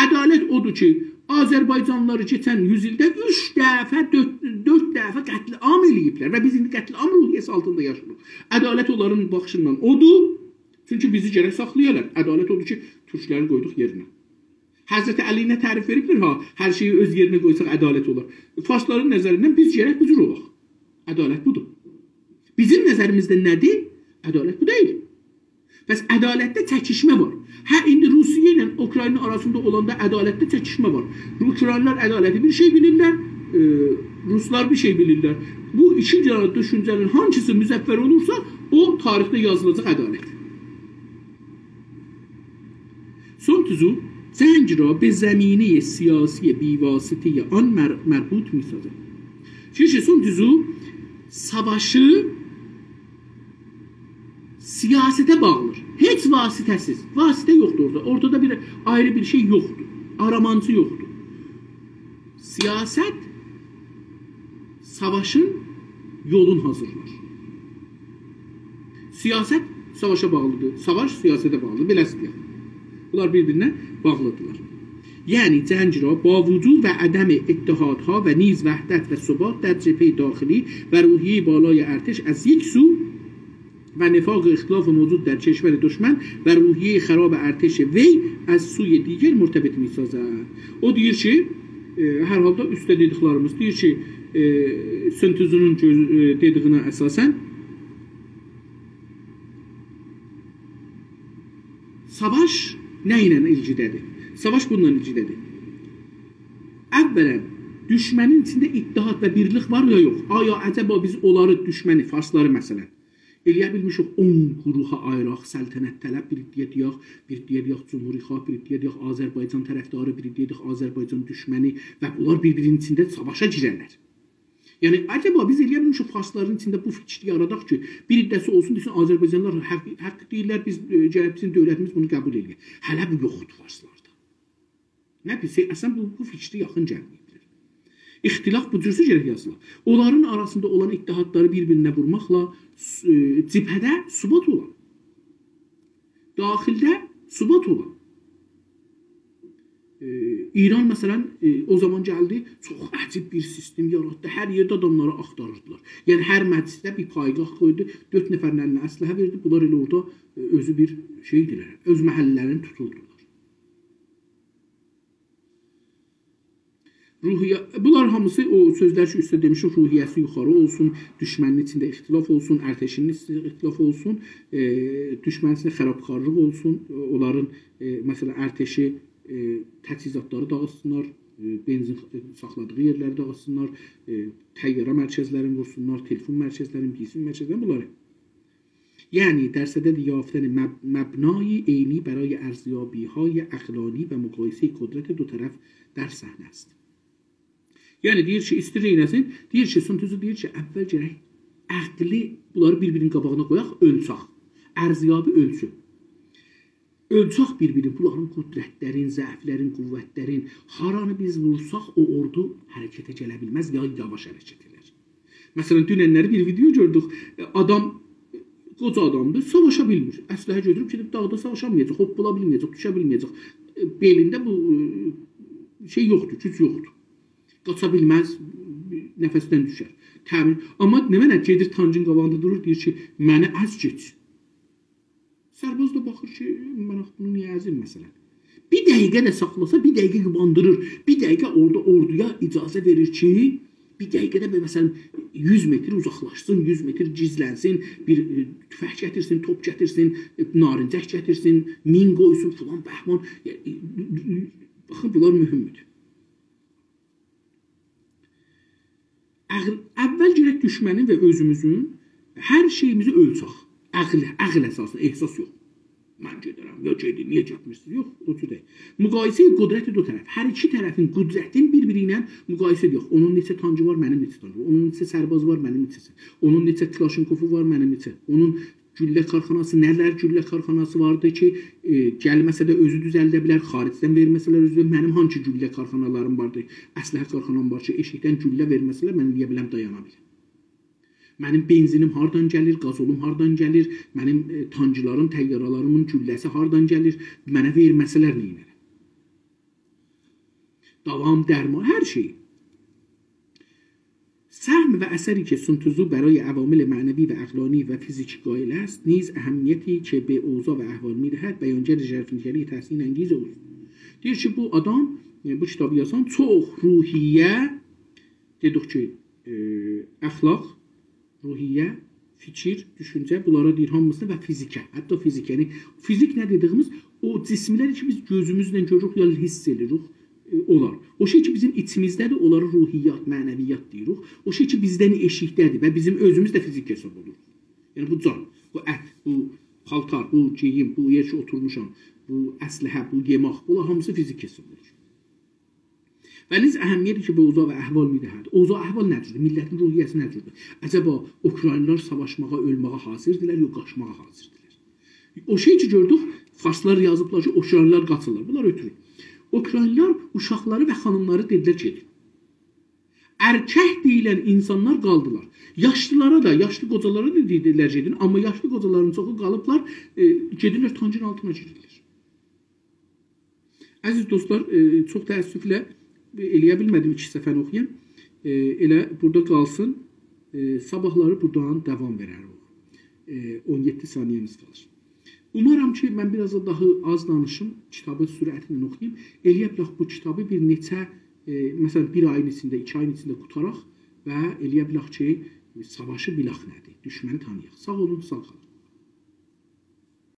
عدالت اودور کی، آذربایجانلیلاری کئچن یوز ایلده اوچ دفعه، دؤرد، دؤرد دفعه قتل‌عام ائله‌ییبلر و بیز ایندی قتل‌عام روحیه‌سی آلتیندا یاشاییریق. عدالت اونلارین باخیشیندان اودور، چونکی بیزی گرک ساخلایالار. عدالت اودور کی، تورکلری قویدوق یئرینه. حضرت علی نه تعریف وئریبدیر ها؟ هر شئیی اؤز یئرینه قویساق عدالت اولار. فارسلارین نظریندن بیز گرک بو جور اولاق. عدالت بودور. بیزیم نظریمیزده نه‌دیر؟ عدالت بو دئییل. پس عدالتده چکیشمه وار. هه، ایندی روسیه ایله اوکراینا آراسیندا اولاندا عدالتده چکیشمه وار. اوکراینالیلار عدالتی بیر شئی بیلیرلر، ائ، روسلار بیر شئی بیلیرلر. بو ایکی دنه دوشونجه‌نین هانسیسی مظفر اولورسا، او تاریخده یازیلاجاق عدالت. سون تزو جنگ را به زمینهٔ سیاسی بی‌واسطهٔ آن مر-، مربوط می‌سازد. چونکی سون تزو ساواشی سیاسته باغلیر. هئچ واسطه‌سیز. واسطه یوخدور اورادا. اورتادا بیر آیری بیر شئی یوخدور. آرامانچی یوخدور. سیاست ساواشین یولون حاضیرلار. سیاست ساواشا باغلیدیر. ساواش سیاسته باغلیدیر. بئله‌سی دئیک. بونلار بیر-بیرینه باغلیدیرلار. یعنی جنگ را با وجود و عدم اتحادها و نیز وحدت و ثبات در جبههٔ داخلی و روحیهٔ بالای ارتش از یک سو و نفاق و اختلاف موجود در کشور دشمن و روحیهٔ خراب ارتش وی از سوی دیگر مرتبط می‌سازد. او دئییر کی، ائ، هر حالدا اوستده دئدیکلریمیز دئییر کی، ائ، سون تزونون گؤز-، ائ، دئدیگینه اساساً ساواش نه ایله ایلگیلیدیر؟ ساواش بونونلا ایلگیلیدیر. اولاً، دوشمنین ایچینده اتحاد و بیرلیک وار یا یوخ؟ آیا عجبا بیز اونلاری، دوشمنی، فارسلاری مثلاً، ائلیه بیلمیشیک اون گروها آییراق، سلطنت‌طلب، بیر عده‌یه دئیک، بیر عده‌یه دئیک جمهوری‌خواه، بیر عده‌یه دئیک آذربایجان طرفداری، بیر عده‌یه دئیک آذربایجان دوشمنی و بونلار بیر-بیرینین ایچینده ساواشا گیررلر. یعنی، عجبا بیز ائلیه بیلمیشیک فارسلارین ایچینده بو فیکری یاراداق کی، بیر عده‌سی اولسون، دئسین، آذربایجانلیلار حاق، حاق دئییرلر، بیز، ائ، گرک بیزیم دؤولتیمیز بونو قبول ائلیه. هله بو یوخدور فارسلاردا. نه بیلسه، اصلاً بو، بو فیکری یاخین گلمه‌ییبلر. اختلاف بو جورسه گرک یازیلا. اونلارین آراسیندا اولان اتحادلاری بیر-بیرینه وورماقلا س-، ائ، جبهه‌ده ثبات اولا. داخیلده ثبات اولا. ائ، ایران، مثلاً، ائ، او زامان گلدی، چوخ عجیب بیر سیستم یاراتدی. هر یئرده آداملاری آختاریردیلار. یعنی، هر مجلسده بیر پایگاه قویدو، دؤرد نفرین الینه اسلحه وئردی. بونلار ائله اورادا، ائ، اؤزو بیر شئیدیلر، اؤز محله‌لرینی توتوردولار. روحیه، بونلار هامیسی او سؤزلر کی، اوسته دئمیشیک، روحیه‌سی یوخاری اولسون، دوشمنین ایچینده اختلاف اولسون، ارتشین ایچینده اختلاف اولسون، ائ، دوشمنین ایچینده خرابکارلیق اولسون، اونلارین، ائ، مثلاً، ارتشی، ائ، تجهیزاتلاری داغیتسینلار، ائ، بنزین ساخلادیغی یئرلری داغیتسینلار، ائ، طیاره مرکزلرینی وورسونلار، تلفن مرکزلرینی، بیلگی‌سیز مرکزلرینی، بونلاری. یعنی، در صدد یافتن مب-، مبنای عینی برای ارزیابی‌های عقلانی و مقایسهٔ قدرت دو طرف در صحنه است. یعنی، دئییر کی، ایسته‌ییر نئینه‌سین؟ دئییر کی، سون تزو دئییر کی، اول گرک عقلی، بونلاری بیر-بیرینین قاباغینا قویاق، اؤلچاق. ارزیابی اؤلچو. اؤلچاق بیر-بیرینی، بونلارین قدرتلرین، ضعفلرین، قوتلرین، هارانی بیز وورساق، او اوردو حرکته گله بیلمز، یا یاواش حرکت ائدر. مثلاً، دوننلری بیر ویدئو گؤردوک. ائ، آدام، ائ، قوجا آدامدیر، ساواشا بیلمیر. اسلحه گؤتوروب گئدیب داغدا ساواشامایاجاق، هوپپولا بیلمه‌یه‌جک، دوشه بیلمه‌یه‌جک. ائ، بئلینده بو، ائ، شئی یوخدور، گوج یوخدور. قاچا بیلمز، نفسدن دوشر. تامین، آمما نمنه گئدیر تانکین قاباغیندا دورور، دئییر کی، «منی از گئچ.» سرباز دا باخیر کی، «من آخی بونو نییه ازیم؟» مثلاً. بیر دقیقه ده ساخلاسا، بیر دقیقه یوباندیریر. بیر دقیقه اورادا اوردویا اجازه وئریر کی، بیر دقیقه ده، مثلاً، یوز متر اوزاقلاشسین، یوز متر گیزلنسین، بیر، ائ، توفنگ گتیرسین، توپ گتیرسین، ائ، نارنجک گتیرسین، مین قویسون، فلان، بهمان. یعنی، ائ، ائ، باخین، بونلار مهمدور. عقل، اول گرک دوشمنین و اؤزوموزون هر شئییمیزی اؤلچک. عقل، عقل اساسیندا، احساس یوخ. «من گئدیرم، یا گئدین، نییه گئتمیرسینیز؟» یوخ، او جور دئییل. مقایسهٔ قدرت دو طرف. هر ایکی طرفین قدرتین بیر-بیری ایله مقایسه ائدک. اونون نئچه تانکی وار، منیم نئچه تانکی وار. اونون نئچه سربازی وار، منیم نئچه سر-، اونون نئچه کلاشینکوفو وار، منیم نئچه. اونون گولله کارخاناسی، نه‌لر گولله کارخاناسی واردی کی، ائ، گلمه‌سه ده اؤزو دوزلده بیلر، خارجدن وئرمه‌سه‌لر اؤزو، منیم هانسی گولله کارخانالاریم واردی، اسلحه کارخانام وار کی، ائشیکدن گولله وئرمه‌سه‌لر، من ائلیه بیلم دایانا بیلم. منیم بنزینیم هاردان گلیر، گازولوم هاردان گلیر، منیم، ائ، تانکلاریم، طیاره‌لریمین گولله‌سی هاردان گلیر، منه وئرمه‌سه‌لر نئینه‌رم؟ داوام، درمان، هر شئی. سهم و اثری که سون تزو برای عوامل معنوی و عقلانی و فیزیکی قائل است، نیز اهمیتی که به اوضاع و احوال می‌دهد، بیانگر ژرف‌نگری تحسین‌انگیز اوست. دئییر کی، بو آدام، ائ، بو کیتابی یازان چوخ روحیه، دئدیک کی، ائ، اخلاق، روحیه، فیکیر، دوشونجه، بونلارا دئییر هامیسینی و فیزیکه، حتی فیزیک، یعنی فیزیک نه دئدیگیمیز او جسملر کی، بیز گؤزوموزله گؤروروک، یا حس ائدیریک، ائ، اونلار. او شئی کی، بیزیم ایچیمیزده‌دیر، اونلارا روحیات، معنویات دئییریک. او شئی کی، بیزدن ائشیکده‌دیر و بیزیم اؤزوموز ده فیزیک حساب اولور. یعنی بو جان، بو ات، بو پالتار، بو گئییم، بو یئر کی، اوتورموشام، بو اسلحه، بو یئمک، بونلار هامیسی فیزیک حساب اولور. و نیز اهمیتی که به اوضاع و احوال می‌دهد. اوضاع احوال نه جوردور؟ میللتین روحیه‌سی نه جوردور؟ عجبا اوکراینلیلار ساواشماغا، اؤلمه‌یه حاضردیلار، یوخ، قاچماغا حاضردیلار؟ او شئی کی، گؤردوک، فارسلار یازیبلار کی، اوکراینلیلار قاچیرلار. بونلار اؤتورور. اوکراینلیلار اوشاقلاری و خانیملاری دئدیلر، گئدین. ارکک دئییلن اینسانلار قالدیلار. یاشلیلارا دا، یاشلی قوجالارا دا دئدیلر، گئدین. آمما یاشلی قوجالارین چوخو قالیبلار، ائ، گئدیرلر تانکین آلتینا گیریرلر. عزیز دوستلار، ائ، چوخ تأسفله، ائ، ائلیه بیلمه‌دیم ایکی صفحه‌نی اوخویام. ائ، ائله بورادا قالسین. ائ، صاباحلاری بورادان داوام وئرریک. ائ، اون یئددی ثانیه‌میز قالیر. اومارام کی، من بیر آز دا داها آز دانیشیم، کیتابی سرعتله اوخویوم. ائلیه بیلک بو کیتابی بیر نئچه ائ، مثلا، بیر آیین ایچینده، ایکی آیین ایچینده قوتاراق و ائلیه بیلک کی، ساواشی بیلک نه‌دیر، دوشمنی تانییاق. ساغ اولون، ساغ قالین.